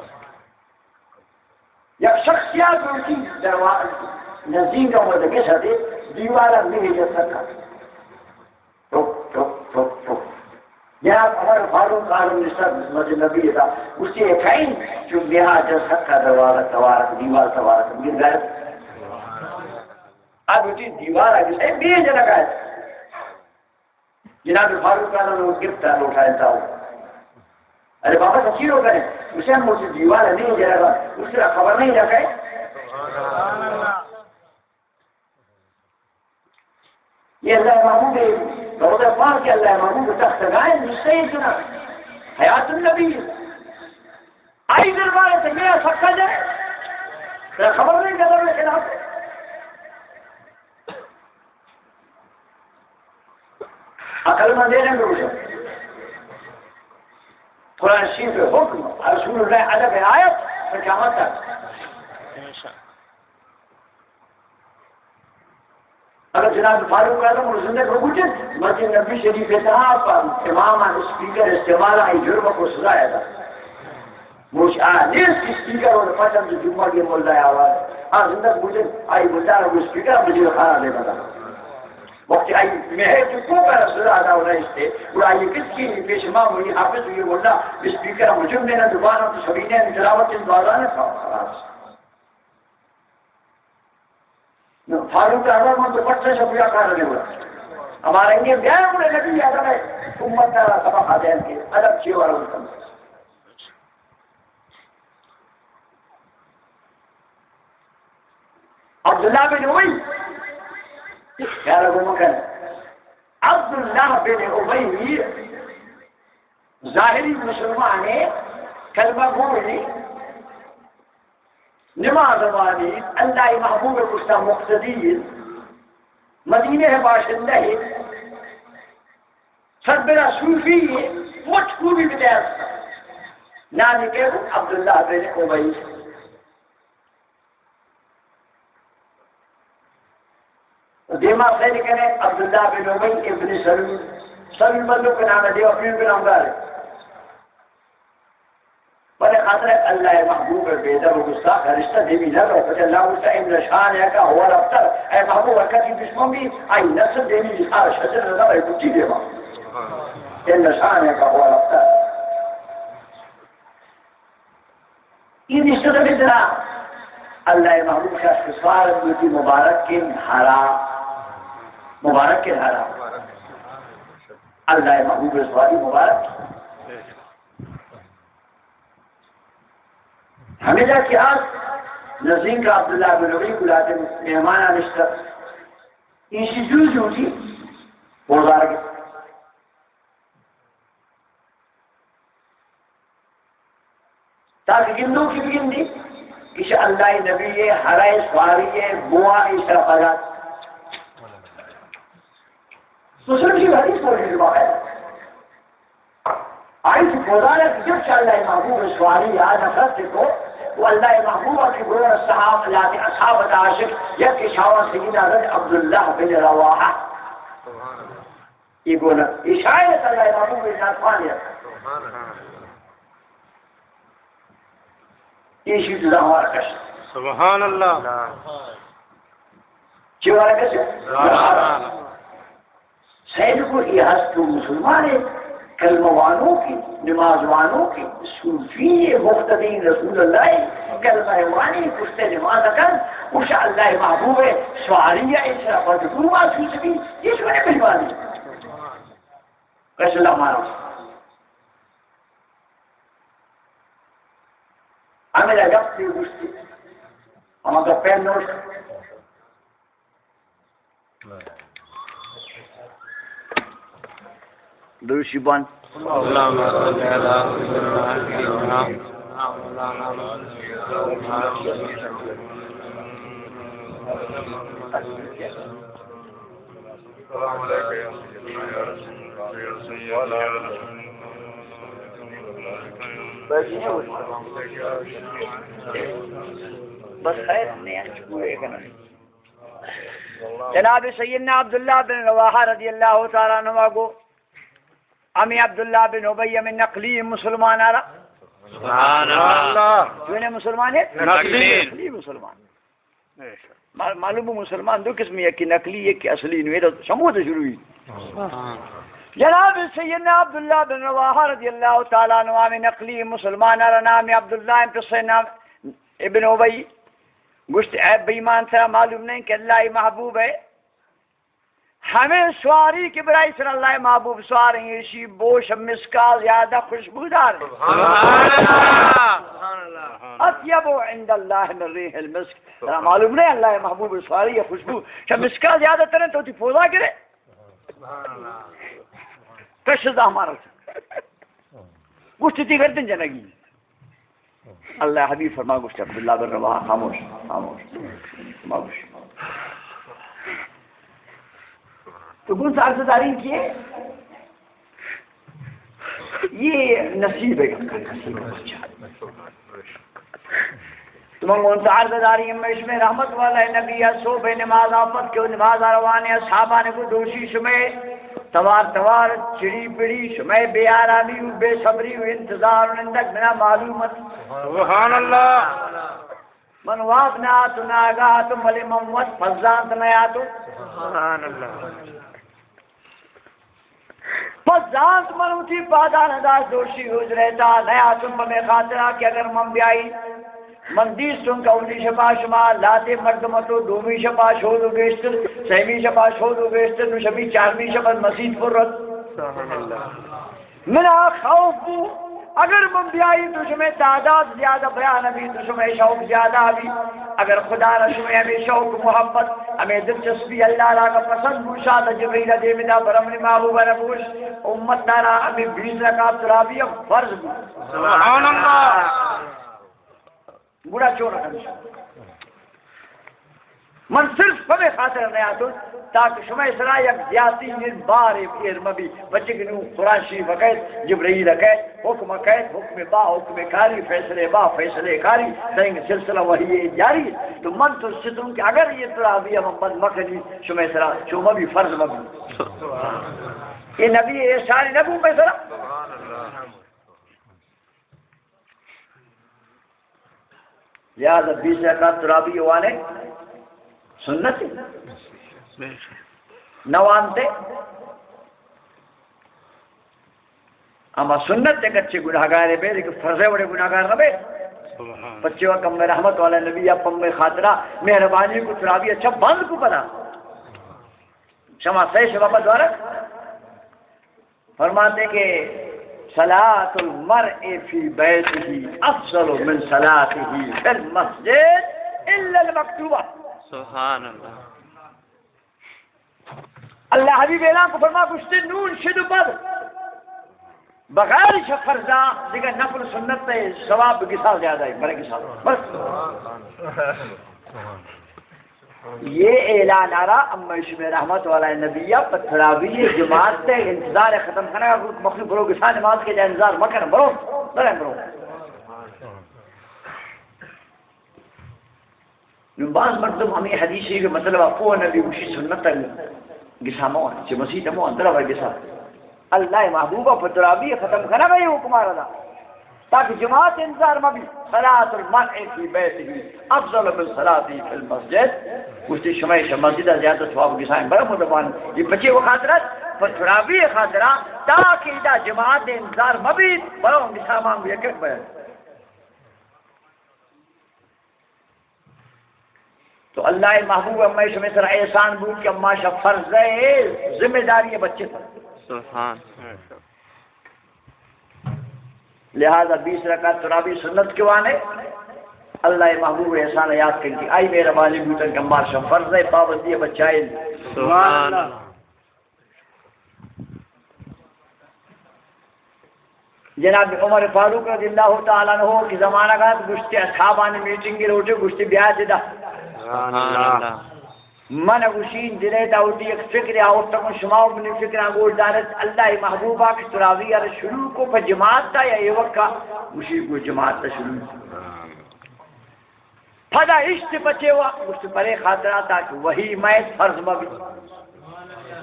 یک شخصیت روچی دروا-، نزدیک ءَ مردگش ات، دیوال ءَ میہ جت سکا۔ ٹپ، ٹپ، ٹپ، ٹپ۔ جناب عمر فاروق اعظم نشتہ مسجد نبی ءِ تہا، گوشتی، اے کئے انت؟ چو میہ جت سکا، دروازہ توارت، دیوال توارت، بگر غیرت۔ آ گوشتی، دیوال ءَ گوشتی، میہ جنگ ءَ۔ جناب فاروق اعظم ءَ گپت ءُ لوٹائینتا۔ ارے بابا، تو چی رو کرے؟ اسے ہم مجھے دیوال ءَ میہ جنگ ءَ، اس کی خبر نہیں رکھے۔ یہ اللہ محبوب، روضہ پاک اللہ محبوب تخت گائے، نشتے جنا، حیات النبی۔ آئی دربار ءَ میہ سکا جائے، ترا خبر نہیں قدر کے خلاف۔ عقل مند دیر نہ گوشا۔ قرآن شریف ءِ حکم، رسول اللہ ءِ ادب ءِ آیت، قیامت تک۔ اگر جناب فاروق اعظم ءَ زندگ بوتیں، مسجد نبوی شریف ءِ تہا پہ امام ءَ اسپیکر استعمال ءَ آئی جرم کو سزا ءَ دات۔ موش آ نیست کہ اسپیکر اور پسند جمعہ کے ملا آواز۔ آ زندگ بوتیں، آئی بندہ کو اسپیکر مجید خان دے بتا۔ وقت آئی مہر جو کو کا سزا ادا ہونا اس سے، اور آئی کس کی پیش ما مجھے حافظ یہ ملا اسپیکر مجھے میں نہ دوبارہ تو سبھی نے تلاوت ان دوارا نہ تھا خلاص۔ نو، فاروق اعظم من تو پٹھے سے پورا کار نہیں ہوا۔ ہمارے انگے بیان ہوئے نبی ادب ہے، امت کا سبق آ جائیں کہ ادب چیئے والا ہوتا۔ عبداللہ بن ابی، خیال گم کن۔ عبداللہ بن ابی ظاہری مسلمان ہے، کلمہ گو ہے، نماز وانی، اللہ محبوب ءِ گوشتا مقتدی، مدینہ ءِ باشندہ، سربرا صوفی، مچ خوبی بدے است۔ نامی کہ عبداللہ بن ابی۔ دیما سیل کنے عبداللہ بن ابی ابن سلول۔ سلول ملوک نام دے، اپنے نام دار۔ بلے خاطر اللہ محبوب بے ادب و گستاخ، رشتہ دیمی نہ رو۔ پچہ اللہ گوشتا، ان شانک هو الابتر۔ اے محبوب، ہر کسی دشمن بھی، آئی نسل دیمی نثار شجر نہ رو، بوٹی دیما۔ ان شانک هو الابتر۔ یہ رشتہ تو بھی ترا اللہ محبوب شاہ سوال بوتی مبارک کن ہرا، مبارک کن ہرا۔ اللہ محبوب سوالی مبارک۔ ہمیں جا کہ آج نزدیک عبداللہ بن ابی گلاتے مہمان نشتہ، ایشی جو جو جی بازار کے تاکہ گندو کی بگندی، ایشی اللہ نبی ہے، ہرائے سواری ہے، بوا ایشا فضا۔ مسلم کی حدیث پر بھی ہے۔ آئی کی خدا نے جب کہ اللہ محبوب سواری یاد نفرت کو، وہ اللہ محبوب کی گروہ صحاب، لاتے اصحاب عاشق، یک شاوان سیدنا حضرت عبداللہ بن رواحہ۔ یہ گونا، یہ شاعر اللہ محبوب ذات پانی ہے۔ یہ شیط زہوار کش۔ سبحان اللہ۔ چی وارا کش؟ زہوار۔ سید کو یہ ہست تو مسلمان ہے، کلمہ وانو کی، نماز وانو کی، صوفی ہے، مقتدی رسول اللہ ہے۔ کلمہ وانی پشت نماز کن، گوش اللہ محبوب سواری ء، ایشرا بدگو محسوس بی، یہ شمئے بے ایمانی۔ رسول اللہ مارا۔ ہمیں گپ تی گوشتی، ہما گپ پہ نوشت۔ دروشی بان۔ اللهم صل على سيدنا محمد. بس خیر نہیں، اچ پورے کرنا۔ جناب سیدنا عبداللہ بن رواحہ رضی اللہ تعالی عنہ گو، ہمیں عبداللہ بن ابی ہمیں نقلی مسلمان آ رہا۔ سبحان اللہ۔ تو نے مسلمان ہے؟ نقلی۔ نقلی مسلمان۔ ما-، معلوم ہے مسلمان دو قسم، یکی نقلی، یکی اصلی، نو یہ تو شمو تو شروع ہی۔ جناب سیدنا عبداللہ بن رواحہ رضی اللہ تعالی عنہ ہمیں نقلی مسلمان آ رہا، نام عبداللہ، پس نام ابن ابی۔ گوشت، اے بے ایمان، ترا معلوم نہیں کہ اللہ محبوب ہے؟ ہمیں سواری کہ برای سر اللہ محبوب سوار ہیں، ایشی بوش مسکال زیادہ خوشبودار ہے۔ سبحان اللہ۔ اطیب عند اللہ من ریح المسک۔ ترا معلوم نہیں اللہ محبوب سواری یا خوشبو چہ مسکال زیادہ تر ہے، تو تی پوزا کرے۔ کش دا ہمارا۔ گوشت تی گردن جنگی۔ اللہ حبیب فرما گوشت، عبداللہ بن رواحہ، خاموش، خاموش، خاموش۔ تو گون سا عرض دارین کیے؟ یہ نصیب ہے، نصیب ہے بچہ۔ تو من گون سا عرض داری، ہمیش میں رحمت والا نبی، صبح نماز آفت کے نماز آ روانے، اصحابان کو دوشی شمے توار توار، چڑی پڑی، شمئے بے آرامی و بے صبری و انتظار و نندگ منا معلوم ات۔ سبحان اللہ۔ من واب نہ آتو، نہ آگاہ آتو، بلے من وت پزانت نہ آتو۔ سبحان اللہ۔ پزانت من وتی پادان داشت، دوشی حجرہ تا نہ آتو، پمے خاطرا کہ اگر من بیائی، من دیستوں کہ اولی شپا شما لہتے مردم اتو، دومی شپا شود و گیشتر، سیمی شپا شود و گیشتر، نو شپی چارمی شپا مسیت پر ات۔ سبحان اللہ۔ منا خوف بو، اگر من بیائی تو شمئے تعداد زیادہ بیان بی، تو شمئے شوق زیادہ بی۔ اگر خدا را شمئے ہمیں شوق محبت، ہمیں دلچسپی اللہ را کا پسند بو، شاد جبریل دے منا برمن محبوب را بوش، امت دارا ہمیں بیس رکعت تراویح فرض بو۔ سبحان اللہ۔ گڑا چون کنش؟ من صرف پمے خاطر نیاتون تاکہ شمئے سرا یک زیاتی نین بار ایر مبی، بچے کہ نو قرآن شریف کہت، جبرائیل کہت، حکم کہت، حکم با، حکم کاری، فیصلے با، فیصلے کاری، دائیں سلسلہ وحی جاری۔ تو من تو ستوں کہ اگر یہ تراویح من بند مکنی، شمئے سرا چو مبی، فرض مبی۔ یہ نبی احسان نبو مئے سرا؟ لہذا بیس رکعت تراویح وانے سنت ہے۔ نہ وانتے، اما سنت ہے، کچے گناہگارے بے، لیکن فرض وڑے گناہگار نہ بے۔ سبحان۔ پچے وقت ہم رحمت والا نبی یا پمے خاطرہ مہربانی کو تراویح اچھا بند کو پدا۔ شما سہ شبہ پہ دوارہ فرماتے کہ صلاة المرء في بيته أفضل من صلاته في المسجد إلا المكتوبة۔ سبحان اللہ۔ اللہ حبیب اعلان کو فرما گوشتے نون شد و بد بغیر شہ فرضاں دگہ نفل سنت ء ثواب گسا زیادہ ہے، بلے گسا۔ بس۔ یہ اعلان آ رہا، اما شمے رحمت والا نبی ء پہ تراویح جماعت ء انتظار ء ختم کنگ ء، مخلوق برو گسا نماز کے جا انتظار مکن، برو، برو، برو۔ نوں باز مردم ہمے حدیث ء مطلب ء پوہ نہ بی، گوشی سنت ء گسا مہ وان، چہ مسیت ء مہ وان، درا گسا۔ اللہ ء محبوب ء پہ تراویح ختم کنگ ء حکم ء ردا، تاکہ جماعت انتظار مہ بی۔ صلاة المرء في بيته أفضل من صلاته في المسجد۔ گوشتی شمئے شہ مسجد ء زیادہ ثواب گسائیں۔ برا مردمان یہ پچے و خاطرت پہ تراویح خاطرہ، تاکہ ادا جماعت انتظار مہ بیت، برا گسا مان یک یک بیان۔ تو اللہ ءِ محبوب، اما شمے سرا احسان بوت کہ اما شا فرض ءِ ذمہ داری ءَ بچت۔ سبحان۔ لہذا بیست رکعت تراویح سنت کہ وانے، اللہ ءِ محبوب ءِ احسان ءَ یاد کن کہ آئی مہربانی بوتن کہ اما شا فرض ءِ پابندی ءَ بچائیں۔ سبحان اللہ۔ جناب عمر فاروق رضی اللہ تعالی عنہ کہ زمانگ ءَ ات، گوشتی اصحابانی میٹنگے لوٹے، گوشتی بیایت ادا۔ سبحان اللہ۔ من گوشی دل ءِ تہا وتی یک فکرے آورتگ، شما منی فکراں گوش دارت۔ اللہ ءِ محبوبا کہ تراویح ءَ شروع کو پہ جماعت ءَ یا ایوکا؟ گوشی گو جماعت ءَ شروع کو۔ پدا اشت پچے وا، گوشت پرے خاطرا تاکہ وحی مئیت فرض مہ بی۔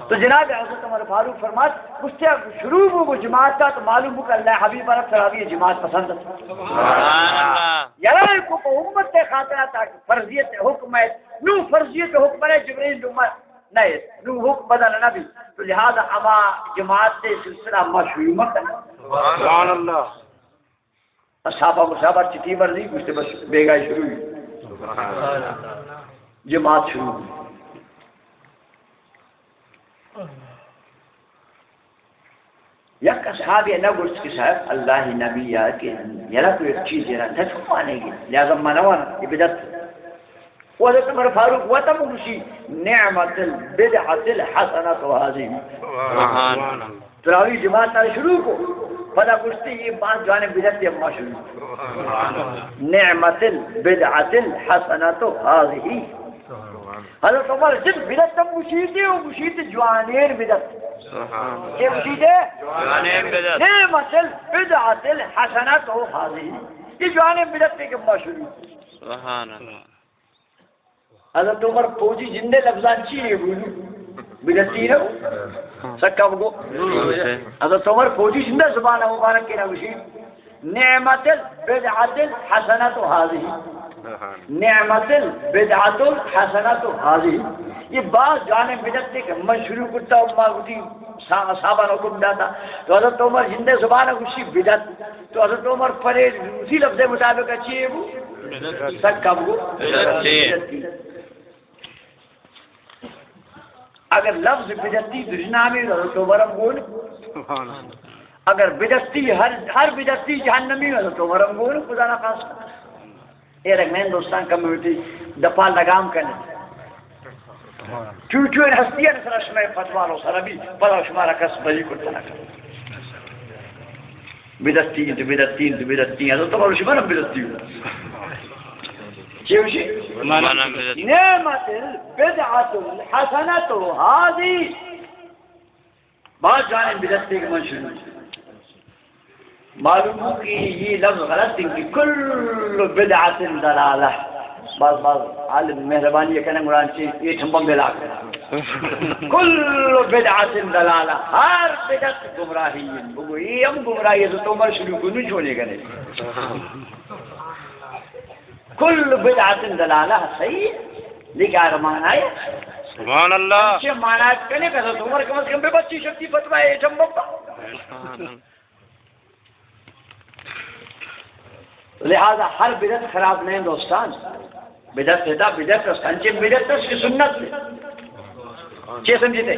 تو جناب حضرت عمر فاروق فرمات، گوشت شروع بو گو جماعت ءَ تو معلوم بو کہ اللہ ءِ حبیب ءَ را تراویح جماعت پسند ات۔ سبحان اللہ۔ یلہ کو پہ امت ءِ خاطرا تاکہ فرضیت حکم ءَ، نو فرضیت حکم ءَ جبرائیل امت نہ ات، نو حکم بدل نہ بی۔ تو لہذا اما جماعت ءِ سلسلہ ما شروع مکن۔ سبحان اللہ۔ اصحابہ مصحابہ چتی مرضی گوشتے بس بیگاہ شروع۔ جماعت شروع۔ یک اصحابے نہ گوشت کہ صاحب اللہ ءِ نبی ءَ کہ یلا تو یک چیز یلا نہ چکانے گی، لہذا من وان عبادت۔ و حضرت عمر فاروق وت ہم گوشی، نعمت البدعة الحسنة هذه۔ سبحان اللہ۔ تراویح جماعت ءَ شروع کو، پدا گوشتی یہ باز جوانیں بدعتے اما شروع۔ نعمت البدعة الحسنة هذه۔ حضرت عمر جن بدعت ہم گوشیتی و گوشیتی جوانیں بدعت۔ سبحان اللہ۔ یہ گوشیتی؟ جوانیں بدعت۔ نعمت البدعة الحسنة هذه۔ یہ جوانیں بدعتے کہ اما شروع۔ سبحان اللہ۔ حضرت عمر فوجی جندے لفظان چی ہے بولو؟ بدعتی نہ؟ سکا بگو۔ حضرت عمر فوجی جندے زبان مبارک کے نہ گوشی، نعمت البدعة الحسنة هذه۔ نعمت البدعة الحسنة هذه۔ یہ باز جوانیں بدعتے کہ من شروع کرتا ہوں، ما وتی صحا-، صحابہ نے حکم داتا۔ تو حضرت عمر جندے زبان گوشی بدعت۔ تو حضرت عمر پرے روسی لفظ مطابق اچھی ہے وہ؟ بدعتی۔ سکا بگو۔ بدعتی۔ بدعتی۔ اگر لفظ بدعتی دشنامی حضرت عمر ہم گون۔ سبحان اللہ۔ اگر بدعتی ہر، ہر بدعتی جہنمی حضرت عمر ہم گون، خدا نخواستہ۔ اے رنگ میں دوستان کمیونٹی دپا لگام کنے۔ چو چو ہستی ہے سر شمع فتویٰ رو سر ابھی پدا شمارا کس بری کرتا نہ کر۔ بدعتی انت، بدعتی انت، بدعتی انت۔ تو شما بدعتی ہو۔ چی ہوشی؟ من بدعتی۔ نعمت البدعة الحسنة هذه۔ باز جوانیں بدعتے کہ من شروع۔ معلوم ہو کہ یہ لفظ غلط ہے کہ کل بدعة ضلالة۔ باز، باز عالم مہربانی کنن قرآن چی، یہ چمبم بلا کر۔ کل بدعة ضلالة، ہر بدعت گمراہی ہے۔ بگو، یہ ہم گمراہی ہے، تو عمر شروع کو نہیں چھوڑے گا نہیں۔ کل بدعة ضلالة، صحیح ہے؟ لیکن آگے مانا ہے۔ سبحان اللہ۔ اچھے مانا کنے کہ تو عمر کم از کم بے بچی شکتی فتویٰ ہے، چمبم۔ لہذا ہر بدعت خراب نہیں دوستان۔ بدعت ہے تا بدعت است، انچیں بدعت است کہ سنت ہے۔ چے سمجھتے؟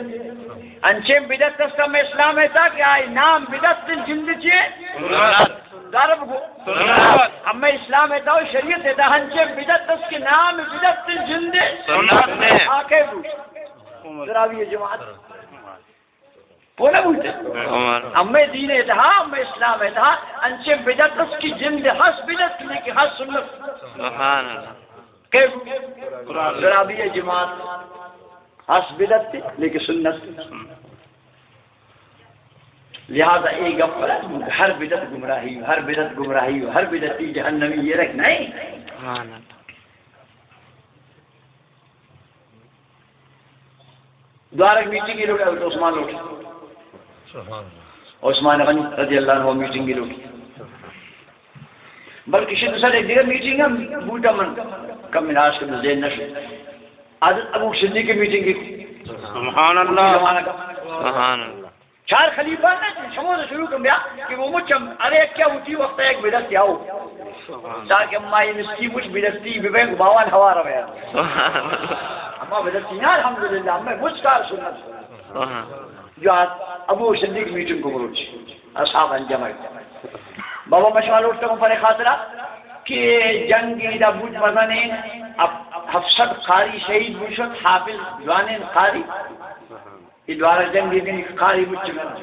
انچیں بدعت است ہم اسلام ہے تا کہ آئی نام بدعت جند چے؟ سنت۔ ضرب گو۔ سنت۔ ہم اسلام ہے تا شریعت ہے تا انچیں بدعت است کہ نام بدعت جند۔ سنت ہے۔ آکے گو۔ تراویح جماعت۔ پورا بوتے۔ عمر۔ ہمے دین ءِ تہا، ہمے اسلام ءِ تہا، انچیں بدعت است کہ جند ہست بدعت، لیکن ہست سنت۔ سبحان اللہ۔ کہ قرآن۔ تراویح جماعت ہست بدعت، لیکن سنت۔ لہذا اے گپ غلط، ہر بدعت گمراہی، ہر بدعت گمراہی، ہر بدعتی جہنمی، یہ رکھ نہیں۔ سبحان اللہ۔ دوارگ میٹنگ لوٹ، حضرت عثمان لوٹ۔ سبحان اللہ۔ عثمان غنی رضی اللہ عنہ میٹنگ لوٹ۔ بلکہ شد سر ایک دیگر میٹنگ ہم بوتا، من کم مناش کم ذہن نشد۔ حضرت ابو صدیق کی میٹنگ کی۔ سبحان اللہ۔ زمانہ کا۔ سبحان اللہ۔ چار خلیفہ نہ، شما تو شروع کن بیا کہ وہ مچ ہم، ارے کیا ہوتی وقت ایک بدعت کیا ہو؟ سبحان۔ تاکہ ما یہ مسکی مچ بدعتی ببین باوان ہوا روے۔ سبحان اللہ۔ اما بدعتی نہ، الحمدللہ، ہمیں مچ کار سنت۔ سبحان۔ جو آج ابو صدیق میٹنگ کو بروچ، اصحاب انجمع۔ بابا مشما لوٹتا ہوں پر خاطرہ کہ جنگ دا بوت مزنے، اب ہفت سد قاری شہید بوشت، حافظ جوانین قاری۔ اے دوارہ جنگ ء کنی قاری مچ نہ انت۔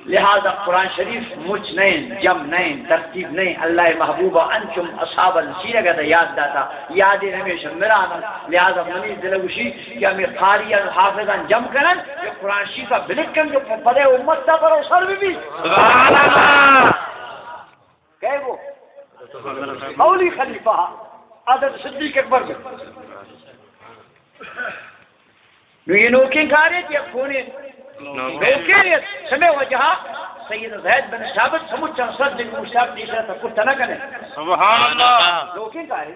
لہذا قرآن شریف مچ نہ انت، جم نہ انت، ترتیب نہ انت۔ اللہ محبوب ء انچم اصحاب سیرگ ء یاد داتا، یاد ہمیشہ مران انت۔ لہذا منی دل گوشی کہ ہمیں قاری ء حافظان جم کنن، کہ قرآن شریف ء بلکن، کہ پدے امت تا برو سر بی بی۔ سبحان اللہ۔ کئے گو؟ اولی خلیفہ حضرت صدیق اکبر گو۔ نو یہ نوکیں کارے کہ یک کونیں نوکیں۔ نوکیں، سمے وجہ سید زید بن ثابت سمجھ چند سر دن مشتاق تیسرا تک کرتا نہ کنے۔ سبحان اللہ۔ نوکیں کارے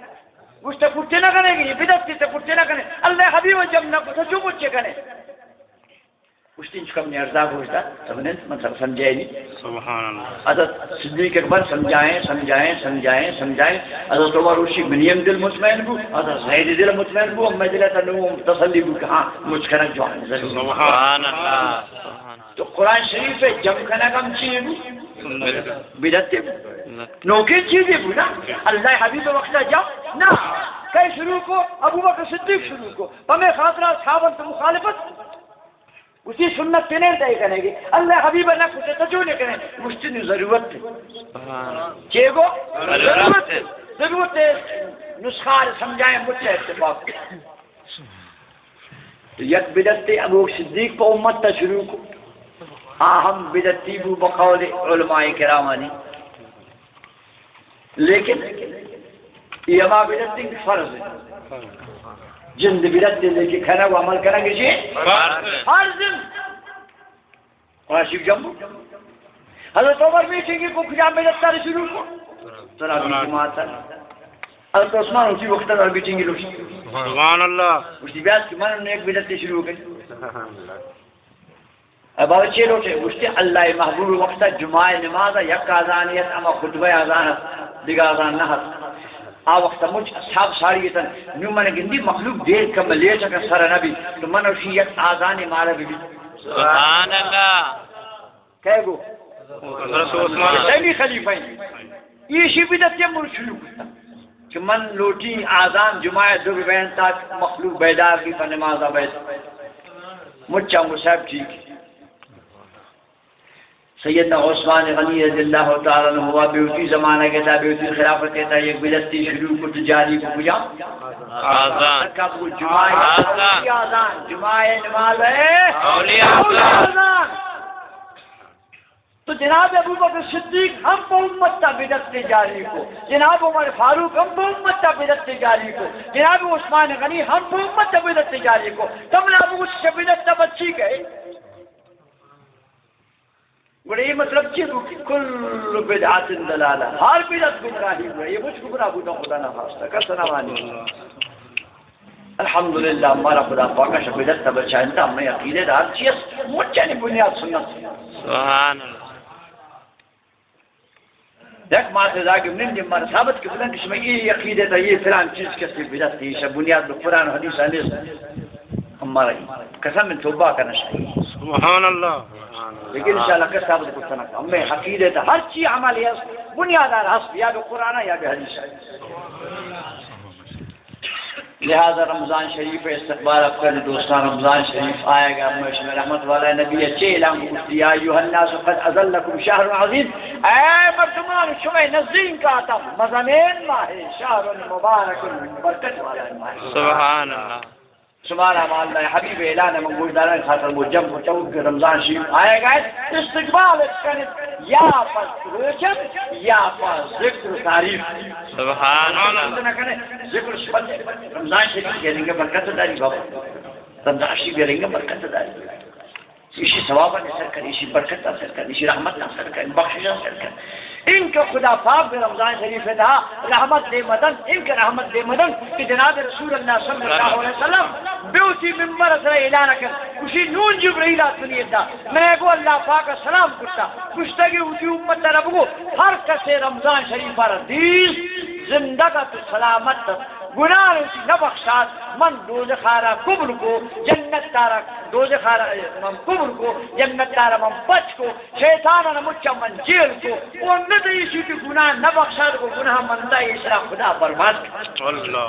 گوشتا کرتے نہ کنے گی، بدعت تے کرتے نہ کنے۔ اللہ حبیب جب نہ کرتا جو مجھے کنے۔ گوشتی، انچو کم نیارزا گوشتا، سمجھن، من سر سمجھائے نہیں۔ سبحان اللہ۔ حضرت صدیق اکبر سمجھائیں، سمجھائیں، سمجھائیں، سمجھائیں۔ حضرت عمر اسی منی ہم دل مطمئن بو، حضرت زید دل مطمئن بو، میں دل تا نو تسلی بو کہ ہاں، مچ کنک جوان۔ سبحان اللہ۔ تو قرآن شریف جم کنک ہم چی بو؟ سنت۔ بدعت بو۔ نوکیں چیزے بو نا۔ اللہ حبیب وقت جم نہ۔ کئی شروع کو؟ ابو بکر صدیق شروع کو۔ پمے خاطرہ اصحابن تو مخالفت گوشتی سنت تنین تئی کنے گی۔ اللہ حبیب نہ کتے تو جو نہ کنے۔ گوشتی نو ضرورت ہے۔ سبحان۔ چے گو؟ ضرورت۔ ضرورت ہے۔ ضرورت ہے۔ نسخار سمجھائیں مجھے اتفاق۔ تو یک بدعت ابو صدیق پہ امت تا شروع کو۔ آ ہم بدعتی بو بقول علماء کرامانی۔ لیکن یہ ہما بدعت انت فرض انت۔ جند بدعت انت، لیکن کھنا و عمل کرنا کسی فرض انت۔ فرض انت۔ قرآن شریف جمع۔ حضرت عمر میٹنگ کو کجا بدعت تر شروع کو؟ ترا جماعت۔ حضرت عثمان اسی وقت تر میٹنگ لوش۔ سبحان اللہ۔ اسی بیاس کہ من نے ایک بدعت شروع کر۔ ابا چے لوٹے؟ گوشتے، اللہ محبوب وقت جمعہ نماز یک آزان ات، اما خطبہ آزان ات، دگہ آزان نہ ات۔ آ وقت مچ اصحاب ساڑی اتن۔ نو من گندی مخلوق دیر کم لیٹ کا سر نبی، تو من اشی یک آزان مارا بی بی۔ سبحان اللہ۔ کئے گو؟ حضرت عثمان۔ سیمی خلیفہ ہیں۔ ایشی بدعت یہ مر شروع کرتا۔ کہ من لوٹی آزان جمعہ دو بین تاک مخلوق بیدار بی پہ نماز بیت۔ مچاں گو صاحب ٹھیک۔ سیدنا عثمان غنی رضی اللہ تعالی عنہ ہوا بیوتی زمانہ کے تا بیوتی خلافت کے تا یک بدعتی شروع کو تو جاری کو کجا؟ آزان۔ تک اب کو جمعہ آزان۔ آزان۔ جمعہ نماز ہے۔ اولی آزان۔ آزان۔ تو جناب ابوبکر صدیق ہم پہ امت تا بدعت جاری کو، جناب عمر فاروق ہم پہ امت تا بدعت جاری کو، جناب عثمان غنی ہم پہ امت تا بدعت جاری کو۔ تم نہ ابو سے بدعت تا بچی گئے۔ گڑا یہ مطلب چی ہو کہ کل بدعت دلالہ، ہر بدعت گمراہی ہوا، یہ مجھ گمراہ بوتا خدا نہ خواستہ، کس نہ مانی۔ الحمدللہ، ہمارا خدا پاک شہ بدعت تا بچائنتا، ہمیں عقیدے دار چیز مچانی بنیاد سنت۔ سبحان اللہ۔ یک ماتے داگے منی مارا ثابت کہ بلند کہ شما یہ عقیدے تا یہ فلان چیز کسی بدعت ہے، شہ بنیاد بہ قرآن و حدیث آنے۔ ہمارا قسم من توبہ کرنا شاہی۔ سبحان اللہ۔ لیکن انشاءاللہ کس ثابت کرتا نہ۔ ہمیں عقیدے تا ہر چی عمل ہے، بنیاد آر ہست، یا بہ قرآن یا بہ حدیث۔ لہذا رمضان شریف استقبال اپ کر دوستان، رمضان شریف آئے گا، میں شمع رحمت والا نبی اچھے اعلان کو، یا ایھا الناس قد اظلکم شہر عظیم، اے مردمان، شمع نزدین کا آتا مزنین ماہ، شہر مبارک، برکت والا ماہ۔ سبحان اللہ۔ شمارا ما اللہ حبیب اعلان من گوشداران خاطر مو جمع کو چاہو کہ رمضان شریف آئے گا، استقبال کنت یا پس روچن یا پس ذکر و تعریف۔ سبحان اللہ۔ نہ کنے ذکر سبت رمضان شریف کے رنگ برکت داری بابا۔ رمضان شریف کے رنگ برکت داری۔ ایشی ثواب سر کن، ایشی برکت سر کن، ایشی رحمت سر کن، بخشش سر کن۔ انکہ خدا پاک بہ رمضان شریف ءِ تہا رحمت دے مدن، انکہ رحمت دے مدن کہ جناب رسول اللہ صلی اللہ علیہ وسلم بہ وتی ممبر ءِ سرا اعلان کن، گوشی، نون جبرائیل آت منی ادا، مئے گو اللہ پاک ءَ سلام کرتا، گوشتگی وتی امت ءَ را بگو، ہر کسے رمضان شریف ءَ را دیست، زندگ ات و سلامت ات، گناہ وتی نہ بخشات، من دوزخ ءَ را قبول کو، جنت ءَ را، دوزخ ءَ را من قبول کو، جنت ءَ را من پچ کو، شیطان ءَ مچ ءَ من جیل کو، او نہ تئی ایشی کہ گناہ نہ بخشات کو، گناہ من تا ایشرا خدا برباد کن۔ اللہ۔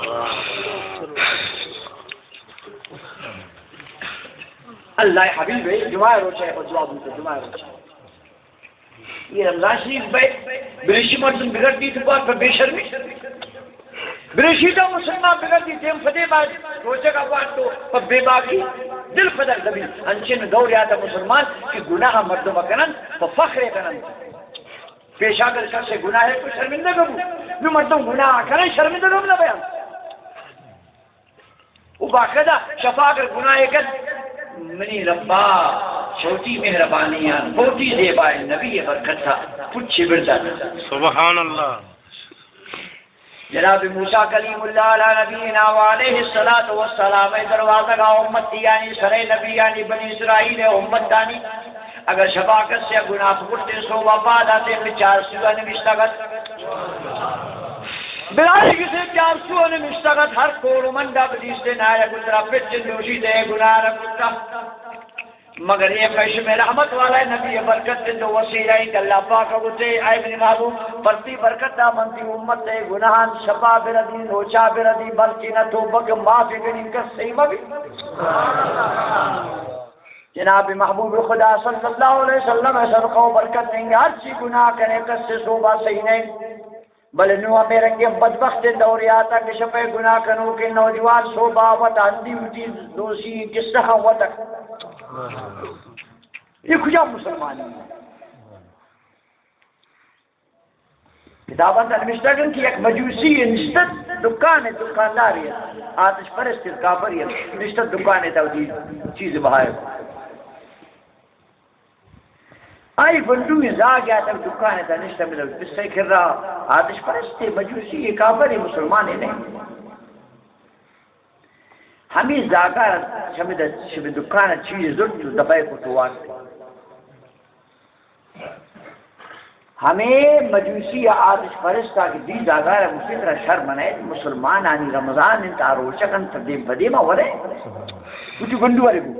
اللہ ءِ حبیب ءِ جمعہ روچ ءَ، جمعہ روچ ءَ۔ یہ رمضان شریف بئے، بریشی مردم بگردی تو بات پر بے شرمی۔ بریشی تو مسلمان بگردی دیم فدے بعد روچہ کا بات تو پر بے باکی دل فدر دبی۔ انچن دور یاتا مسلمان کہ گناہ مردم کنن تو فخر کنن۔ پیشا کر کسے گناہ کو شرمندہ کرو۔ نو مردم گناہ کنن شرمندہ کرو نہ بیان۔ و باقاعدہ شپا اگر گناہ کت، منی ربا، چوٹی مہربانی آن، بہتی زیبائیں نبی برکت تھا، پچھے بردن۔ سبحان اللہ۔ جناب موسیٰ کلیم اللہ علی نبینا و علیہ الصلوۃ والسلام ءِ دروازگ ءَ امت یعنی سرے نبی یعنی بنی اسرائیل ءِ امت دانی اگر شپا کسے گناہ کرتے صوبہ پاد آتے، بہ چار سو نوشتگ ات۔ بلائے کسے چار سو نوشتگ ات، ہر کور منڈا بدیستے نایا گترا پچن دوشی دے گناہ را کرتا۔ مگر اے پیش میں رحمت والا نبی برکت دے تو وسیلہ ءِ کہ اللہ پاک گوتے، اے منی محبوب، پرتی برکت دا من تی امت ءِ گناہان شپا بردی، روچا بردی، بلکہ نہ توبہ کہ معافی کنی کس صحیح مبی۔ جناب محبوب خدا صلی اللہ علیہ وسلم ءِ صدقہ و برکت دیں گے، ہر چی گناہ کرے کس سے صوبہ صحیح نہیں۔ بلے نو ہمیں رنگے بدبخت دور یاتا کہ شپے گناہ کنو کہ نوجوان صوبہ وت ہندی وتی دوشی قصہ ہم وتک۔ یہ کجا مسلمانی ہے؟ کتاباں تہا نوشتگ انت کہ یک مجوسی نشتت دکان ءِ، دکاندارے ات، آتش پرست ات، کافرے ات، نشتت دکان ءِ تہا وتی چیز بہائے۔ آئی گونڈوئیں زاگ ءَ تک دکان ءِ تہا نشتہ، بلے پسے کرا آتش پرستے، مجوسی، کافرے، مسلمانے نہ۔ ہمے زاگا شمے د-، شمے دکان ءَ چیز زرت، دفعہ کت و وارت۔ ہمے مجوسی ءُ آتش پرست ءَ کہ دی زاگا را گوشت، ترا شرم نہ ایت، مسلمانانی رمضان انت، آ روچگ انت، دیم پہ دیم ءَ ورئے؟ وتی گونڈو ءَ گو۔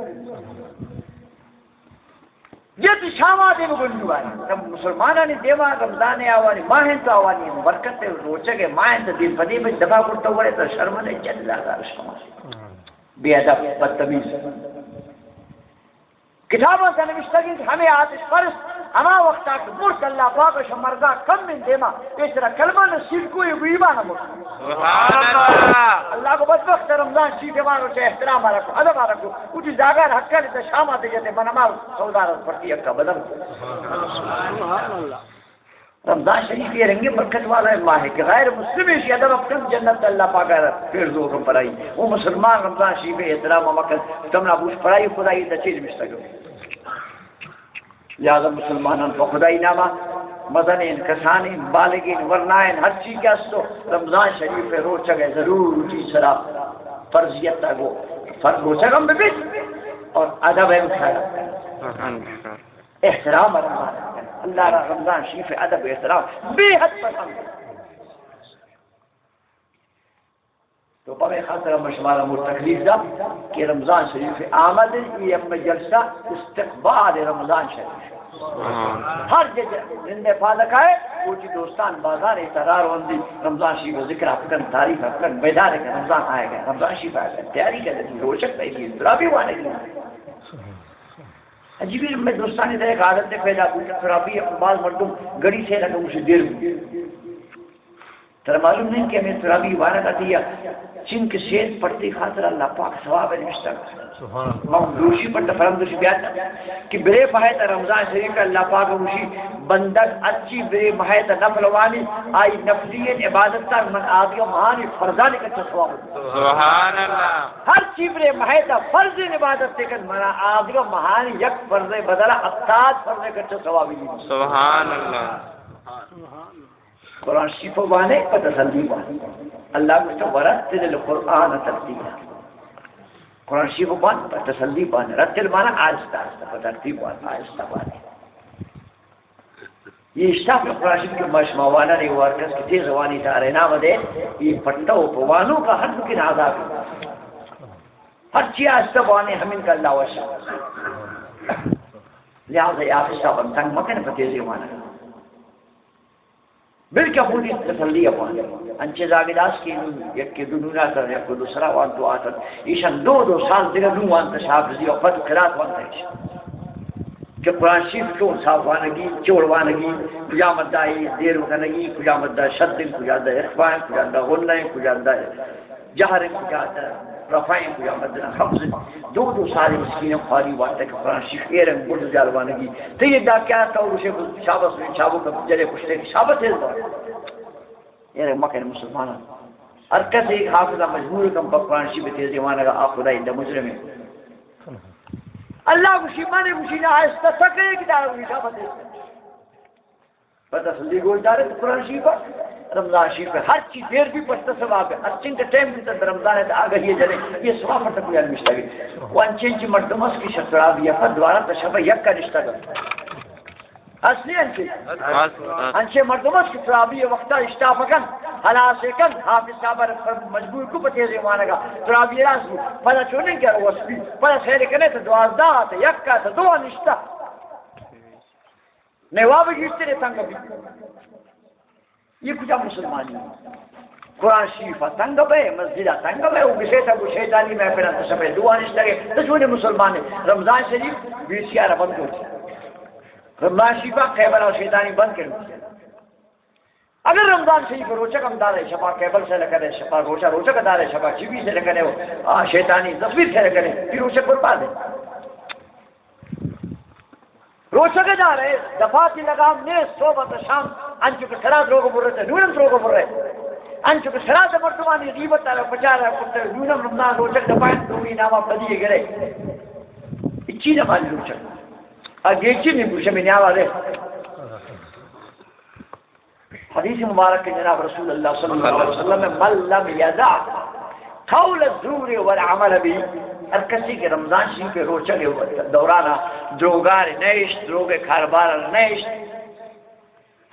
جت شاما دیم گونڈو ءَ۔ تم مسلمانانی دیما رمضان ءَ آوانی ماہ انت، آوانی برکت ءَ روچگ ءَ ماہ انت، دیم پہ دیم ءَ دفع کرتا ورئے، ترا شرم نہ ایت، جت زاگا را شما۔ بے ادب، بدتمیز۔ کتاباں تہا نوشتگ انت، ہمے آتش پرست ہما وقتا کہ مرت، اللہ پاک ءَ شہ مرگا کم انت دیما، ایشرا کلمہ نصیب کو، یہ ایمان مرت۔ سبحان اللہ۔ اللہ کو بدبخت رمضان شریف ما رو چہ احترام آ رکھو، ادب آ رکھو، اٹھی زاگار حق کر تے شام آتے جتے من ما سودار پرتی حق بدل۔ سبحان اللہ۔ رمضان شریف یہ رنگیں برکت والا ماہ ہے کہ غیر مسلم ایشی ادب اپکن جنت اللہ پاک ءَ پیر زور پرائی۔ وہ مسلمان رمضان شریف احترام مکن، تمنا بوش پرائی خدائی دچیز مشتگ۔ لہذا مسلمانان پہ خدائی ناما مزنین، کسانین، بالغین، ورنائین، ہر چی کہ استو رمضان شریف روچگ ءَ ضرور اٹھی سرا فرضیت ءَ گو فرض روچگ ہم ببیت اور ادب ہم خیال۔ احترام رمضان، اللہ را رمضان شریف ادب و احترام بے حد پسند۔ تو پمے خاطر ہم شمارا مو تکلیف دا کہ رمضان شریف آمد، یہ ہم جلسہ استقبال رمضان شریف۔ ہر جگہ زندہ پادکائے، وہ چی دوستان بازار ترار وندی، رمضان شریف ذکر اپکن، تعریف اپکن، بیدار کہ رمضان آئے گا، رمضان شریف آئے گا، تیاری کر، روچک پہ کی، ترا بھی وانے کی۔ عجیبی، میں دوستانی تہا ایک عادت پیدا بوت، ترا بھی بعض مردم گڑی سے لگا، اسے دیر بوت۔ ترا معلوم نہیں کہ ہمیں ترا بھی وارد آتی یا چنک شیر پڑتی خاطر اللہ پاک ثواب نوشتہ۔ سبحان اللہ۔ من دوشی پڑتا، فرم دوشی بیاتا کہ برے ماہ تا رمضان شریف اللہ پاک گوشی، بندگ اچی برے ماہ تا نفل وانی، آئی نفلی عبادت تا من آدگہ ماہانی فرضانی کچا ثواب۔ سبحان اللہ۔ ہر چی برے ماہ تا فرض عبادت تے کن، منا آدگہ ماہانی یک فرض بدلا ہفتاد فرض کچا ثوابی دی۔ سبحان اللہ۔ قرآن شریف ءَ بانے پہ تسلی بانے۔ اللہ گوشت، ورتل القرآن ترتیلا۔ قرآن شریف ءَ بان پہ تسلی بانے۔ رتل مانا آہستہ آہستہ، پہ ترتیب بانے، آہستہ بانے۔ یہ اشتاف قرآن شریف کہ ما شما وانا نے، وار کس کہ تیز وانی تارے نام دے، یہ پٹا و پوانو کا حد کے نازا بھی۔ ہر چی آہستہ بانے ہمیں کا اللہ وشا۔ لہذا یہ آہستہ بن تنگ مکن پہ تیزی وانا۔ بلکہ خودی تسلی ءَ وانت۔ انچیں زاگے داشت کہ نوں یک کہ دو نون آتن، یک دو سرا وانت و آتن۔ ایشان دو دو سال دگہ نوں وانت حافظی و پد قرات وانت ایش۔ کہ قرآن شریف چون صاف وانگی، چوڑ وانگی، کجام مدہ ای دیر کنگی، کجام مدہ شد، کجام مدہ اخفاء، کجام مدہ غنہ، کجام مدہ جہر انت، کجا در رفع انت، کجا مدنا خفض انت۔ دو دو سال مسکین خالی وانت کہ قرآن شریف اے رنگ برد جال وانگی۔ تئی دا کیا تو اسے شاباس، شابو کا جلے پشتے شاباس ہے۔ اے رنگ مکن مسلمان۔ ہر کس ایک حافظ مجبور کم پر قرآن شریف تیزی وانگا، آ خدای دا مجرم ہے۔ اللہ گوشی مانے گوشی نہ آہستہ سکے کہ دارا گوشی شاباس ہے۔ پہ تسلی گوش دارے تو قرآن شریف ءَ، رمضان شریف ءَ ہر چیز دیر بھی پشت ثواب ہے۔ ہر چنگ ٹائم بھی تر رمضان ہے تو آگہی ہے جنے، یہ ثواب پر تک نشتہ گی۔ و انچیں چی مردم است کہ شب تراویح پر دوارہ تا شب یک کا نشتہ گا۔ اصلی انچے۔ انچے مردم است کہ تراویح وقتا اشتاف کن، حلاس کن، حافظ صاحب پر مجبور کو پہ تیزی وانگا۔ تراویح راست بو، پدا چونیں کہ وسبی، پدا سیر کنے تو دوازدہ تا یک کا تو دو نشتہ۔ نواب گیشتر تنگ بی۔ یہ کجا مسلمانی؟ قرآن شریف تنگ بے، مسجد تنگ بے، وہ گسے تا وہ شیطانی محفل انت سبے دعا نشتگے۔ تو چونے مسلمان ہے؟ رمضان شریف وی سی آر بند کر۔ رمضان شریف کیبل اور شیطانی بند کر۔ اگر رمضان شریف روچک ہم دارے، شپا کیبل سے لگنے، شپا روچا، روچک دارے، شپا ٹی وی سے لگنے ہو، آ، شیطانی تصویر سے لگنے، پھر روچک برباد ہے۔ روچگ دارے، دفاتی لگام نیست، صبح تا شام، انچو کہ سرا دروگ برتے، نونم دروگ برے۔ انچو کہ سرا دے مردمانی غیبت آرا پچارا کرتے، نونم رمضان روچگ دفاعی دومی ناما پدی گرے۔ اچی نہ مالی روچگ۔ آ گیچی نہیں بوشے میں نیاوا دے۔ حدیث مبارک کہ جناب رسول اللہ صلی اللہ علیہ وسلم، من لم یدع قول الزور والعمل به، ہر کسی کہ رمضان شریف روچگ دورانا دروگار نیشت، دروگ کاربار نیشت،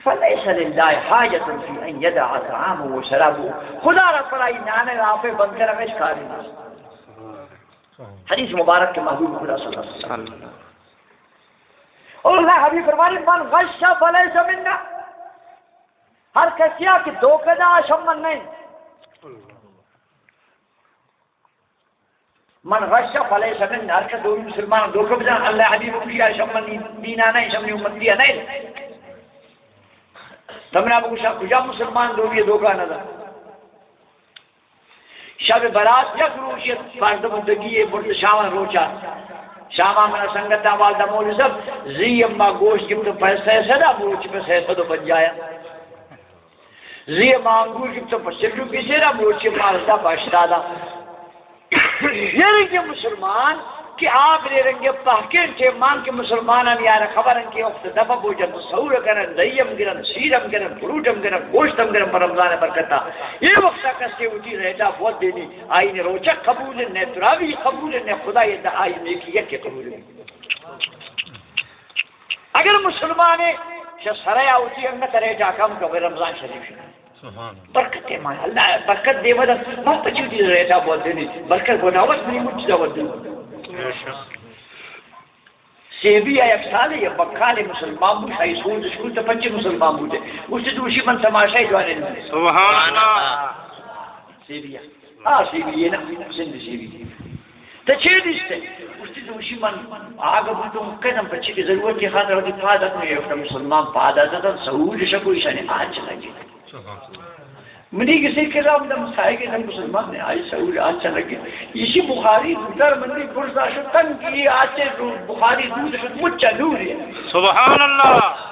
فلیس للہ حاجة فی ان یدع طعامه و شرابه، خدا را پرائی نانے آپے بند کرم اش کاری نیست۔ حدیث مبارک کہ محبوب خدا صلی اللہ علیہ وسلم۔ اور اللہ حبیب فرمانی، من غش فلیس منا۔ ہر کسیا کہ دھوکہ دا، شمن نہیں۔ من غش فلیس منا، ہر کس دومی مسلمان دھوکہ بجان، اللہ حبیب کیا شمن دینا نہیں، شمنی امتی نہیں۔ تمنا بگوشا کجا مسلمان دومی دھوکہ نہ دا۔ شب برات یک روچی ات، مردم دگی ء برت شام روچا۔ شام منا سنگت آواز دا مول صاحب، زی اما گوشت گپت پہ سہ سد ء، مروچی پہ سہ سد و پنجاہ ء۔ زی اما انگور گپت پہ چل روپی سیرا، مروچی پانزدہ پہ ہشتاد ء۔ یہ رنگ مسلمان کہ آ برے رنگے پہکیں ٹیمان کہ مسلمانان یار خبرن کہ وقت دفع بوجن، سحور کنن، دہی ہم گرن، سیر ہم گرن، فروٹ ہم گرن، گوشت ہم گرن، پر رمضان برکتا۔ یہ وقتا کس کے وتی ریٹا بہت دینی، آئی نے روچک قبول ہے، نے تراویح قبول ہے، نے خدا یہ دا آئی نیکی یک قبول ہے۔ اگر مسلمان ہے، شہ سریا وتی انگت ریٹا کم کہ رمضان شریف۔ سبحان اللہ۔ برکت ہے، مان اللہ برکت دے، مدد من پچو دی ریٹا بہت دینی، برکت گونا وقت منی مجھ دا ودی۔ سیبی ء یک سالے یا بکالے مسلمان بوت، آئی سوج شکل تو پچے مسلمان بوتے۔ اس دوشی من تماشا جوانے۔ سبحان اللہ۔ سیبی ء۔ آ سیبی ء نا، سندھ سیبی۔ تو چے دیستے؟ اس دوشی من آگا بوتوں کدم پچے کی ضرورت کی خاطر وتی پاد اتنے، مسلمان پاد اتن سوج شکو ایشانی آج لگے۔ سبحان اللہ۔ منی کسی کرام دم سائے کے دم مسلمان نے آئی سعود آج چل لگے۔ اسی بخاری در مندی برزا شو تن کی آج سے بخاری دود شد مچا نور ہے۔ سبحان اللہ۔